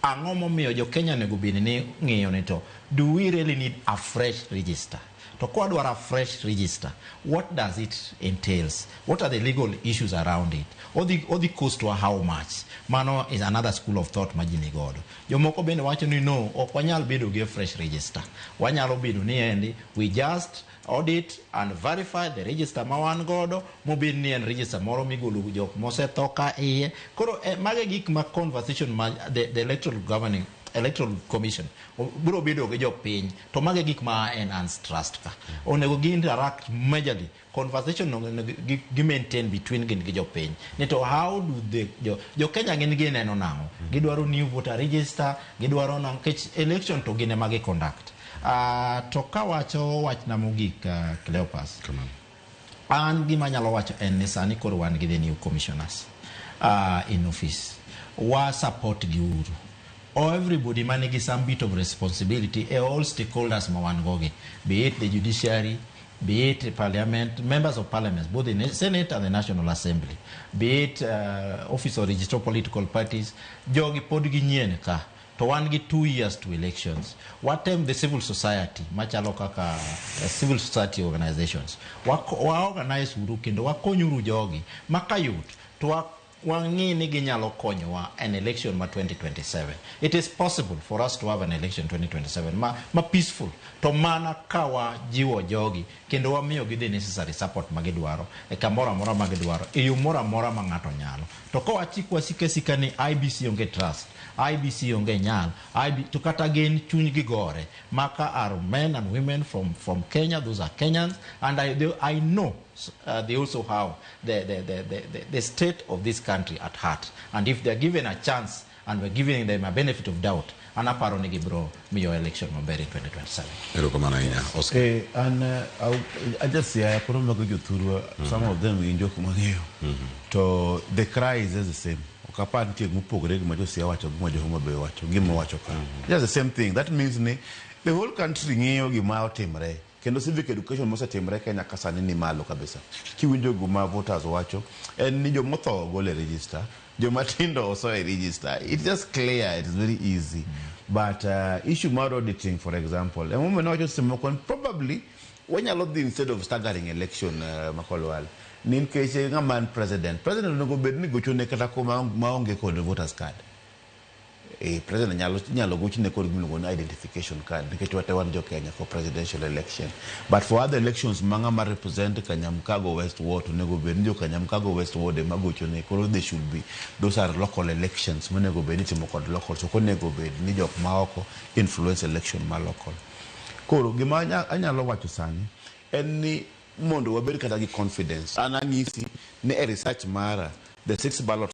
ang'o momiyo jo Kenya onego bed ni ng'iyo ni to do we really need a fresh register? To kwadwaro a fresh register, what does it entails? What are the legal issues around it? Odhi cost wa how much? Mano is another school of thought ma ji ni godo. Jomoko bende wacho ni no, ok wanyal bedo gi a fresh register, wanyalo bedo ni endi we just audit and verify the register ma wan godo, mobed ni en register moro migolo jok mosetho ka iye. Koro mage gik ma conversation ma the electoral governing electoral commission biro bedo gi jopiny. To mage gik ma enhance trust ka onego gi interact majorly, conversation onego gi maintain between gin gi jopiny ni to how do the jo Kenya gin gineno nang'o, gidwaro new voter register, gidwaro nang'o, nikech election to gin ema gi conduct. To kawacho wachna mogik, Cleopas, an gima anyalo wacho en ni sani koro wan gi the new commissioners in office, wa support gi uru. Everybody manigi some bit of responsibility e all stakeholders ma wan go gi, be it the judiciary, be it parliament, members of parliament, both in the Senate and the National Assembly, be it office of registered political parties, jogi pod ginyien ka to wan gi 2 years to elections. Watem the civil society machalo kaka civil society organizations wa organize uru kendo wakonyuru jogi makayot to wang'i ni ginyalo konyowa an election ma 2027. It is possible for us to have an election 2027 ma peaceful, to mana ka wajiwo jogi kendo wamiyogi the necessary support ma gidwaro e kamoro amora ma gidwaro, e yo moro amora ma ng'ato nyalo. To ka wachiko wasika sika ni IEBC onge trust, IEBC onge nyal IB, to kata gin chunygi gore maka are men and women from Kenya. Those are Kenyans, and I know they also have the state of this country at heart, and if they are given a chance and we're giving them a benefit of doubt, an aparo ni gibro miyo election maber in 2027. Erokamano ahinya, Oscar. An aja Siaya koro mago jothurwa, some of them gin jok mang'eyo to the cry is just the same. Ok apar nitie gimopogore gi ma jo Siaya wacho gi ma jo Homa Bay wacho, gima wacho ka, just the same thing. That means ni the whole country ng'iyo gima otimre kendo civic education mosetimre Kenya ka sani ni malo kabisa. Kiwinjo gima voters wacho en ni jomotho gol e register, joma tindo oso e register. It's just clear, it's very easy. But issue mar auditing, for example, emomiyo nawacho seche moko ni probably wanyalo dhi instead of staggering election, Makolwal, ni nikech ng'ama en president onego bed ni gochone kata kuma maonge kod voters card. President nyalo gochne kod gimiluongo ni identification card nikech wate wan jo Kenya for presidential election. But for other elections ma ng'ama represent Kanyamkago West Ward, onego bed ni jo Kanyamkago West Ward ema gochone. Koro they should be, those are local elections monego bed ni itimo kod local, so ok onego bed ni jok maoko influence election ma local. Koro gima anyalo wacho sani en ni mondo wabed kata gi confidence, an anyisi ni e research mara the six ballot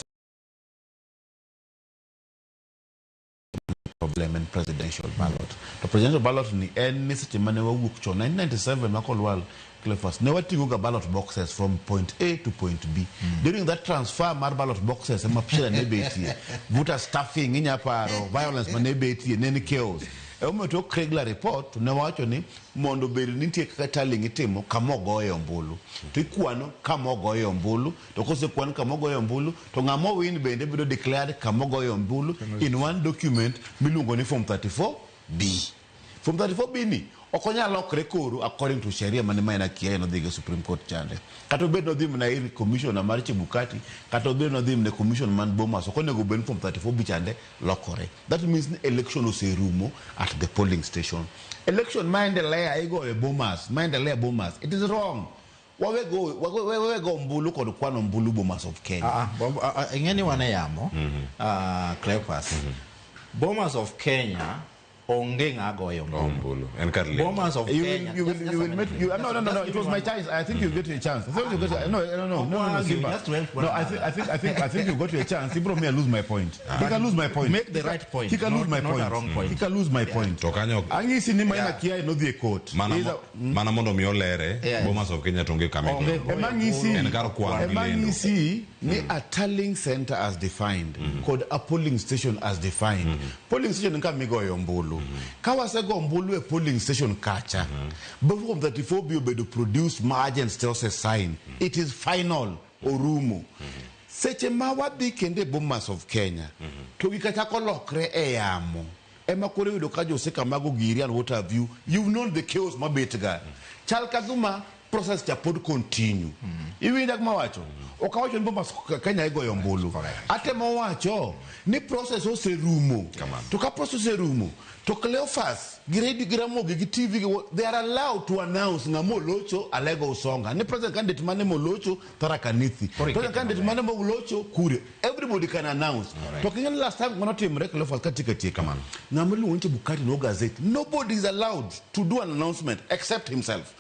problem en presidential ballot. To presidential ballot ni en ni seche mane wawuok chon 1997, Makolwal, Cleophas, ne wating'o ga ballot boxes from point A to point B. During that transfer mar ballot boxes ema shida ne betie, voter stuffing, inya paro violence mane betie, ne ni chaos. Emomiyo tok Kriegler report to ne wacho ni mondo bed ni nitie kaka tallying itimo kama ogoye ombulu to ikwano kama ogoye ombulu, to kosekwan kama ogoye ombulu to ng'ama owin bende bedo declared kama ogoye ombulu in one document miluongo ni form 34 B. Form 34 B ni ok onyal lokre koro according to sheria mane Maina Kiai nodhi go Supreme Court chande. Kata obed nodhi mana ir commissioner mar Chebukati, kata obed nodhi mana commission man Bomas, ok onego bed ni form 34 B chande lokore. That means ni election oserumo at the polling station. Election maendelea igoyo Bomas, maendelea Bomas, it is wrong. Wawego ombulu kod kwano ombulu Bomas of Kenya. Ah, ing'e ni wan e yamo, Cleopas. Bomas of Kenya Onge ng'a goyo ombulu. En kar lendo. Bomas of You will, Kenya. you will, Just- just you a will minute. make, you, no, no, no, no. Just It was give my me chance. I think you get a chance. I think you get a, no, no, no, no, no, no, Argue, Simba. just to help one No, I think, I think, I think, I think you got your chance. He brought me, I lose my point. He can lose my point. Make the right point, He can lose my not point. a wrong point. He can lose my point. To kanyo Ang'isi ni maina kia inodhi e court. mana, He's mo, mana mondo mi olere Yes. Bomas of Kenya to onge kama Onge igoyo. Ema ng'isi En kar kwano gi ema lendo. ng'isi ni a tallying center as defined kod a polling station as defined. Polling station en kama igoyo ombulu. Ka wasego ombulu e polling station kacha, mm form 34 bi obedo produced ma agents te ose sign. It is final orumo. Seche ma wadhi kendo e Bomas of Kenya, to gika chako lokre e yamo. Ema koro iyudo ka joseka mago giri and what have you, you've known the chaos mabet ga. Chal ka gima process cha pod continue. Iwinja gima wacho? Ok awacho ni Bomas Kenya igoyo ombulu. Atemo wacho ni process oserumo. To ka process oserumo, to Cleophas gi radio gi Ramogi gi TV gi, they are allowed to announce ng'ama olocho Alego Usonga. Ni president candidate mane molocho Tharaka Nithi. President candidate mane molocho Kuria. Everybody can announce. To king'e ni last time manotimre Cleophas katika tieka. Ng'ama iluongo ni Chebukati no gazette. Nobody is allowed to do an announcement except himself.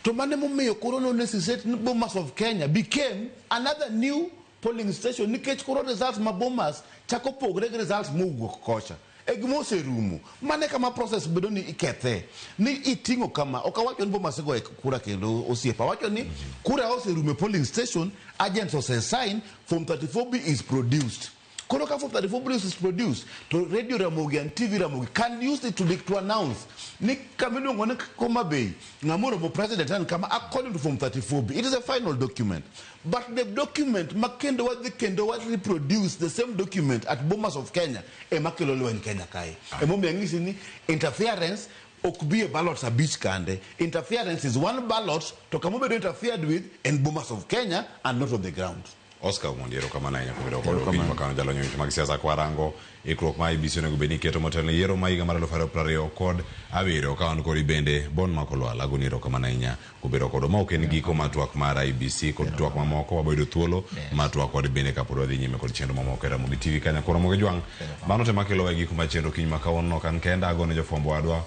To mane momiyo koro no necessitate ni Bomas of Kenya became another new polling station nikech koro results ma Bomas chako pogre gi results mowuok kocha. E gima oserumo. Mane kama process bedo ni ikethe. Ni iting'o kama. Ok awacho ni Bomas igoye kura kendo osiepa. Awacho ni kura oserumo e polling station, agents ose sign, form 34B is produced. Koro ka form 34B is produced, to Radio Ramogi and TV Ramogi can use it to announce ni kama iluongo ni Homa Bay, ng'ama oromo president en kama according to form 34B. It is a final document. But the document ma kendo wadhi kendo wa reproduce the same document at Bomas of Kenya ema kelo lweny Kenya kae. Emomiyo ang'isi ni interference ok bi e ballots abich kande. Interference is one ballot to kama obedo interfered with en Bomas of Kenya and not on the ground. Oscar Omondi erokamano ahinya kuom bedo kodwa okinyi makano jalony e weche mag siasa kwarango ikruok ma IEBC onego bed ni keto motelo ne yiero ma higa mar 2027 ka wan kodi bende Bon Makolwal agoni erokamano ahinya kuom bedo kodwa ma ok en giko mar twak mar IEBC kod twak mamoko waboyudo thuolo mar twak kod bende kapod wadhi nyime kod chenro mamoko e Ramogi TV kanya koro Ramogi Jwang' mano tema kelowa e giko mar chenro kiny ma kawuono ok an kenda agone jofwambo wadwa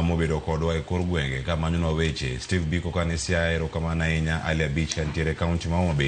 mobedo kodwa e kor gwenge ka manyonwa weche Steve Biko ka ni Siaya erokamano ahinya Ali Abich ka nitiere e kaunti ma Homa Bay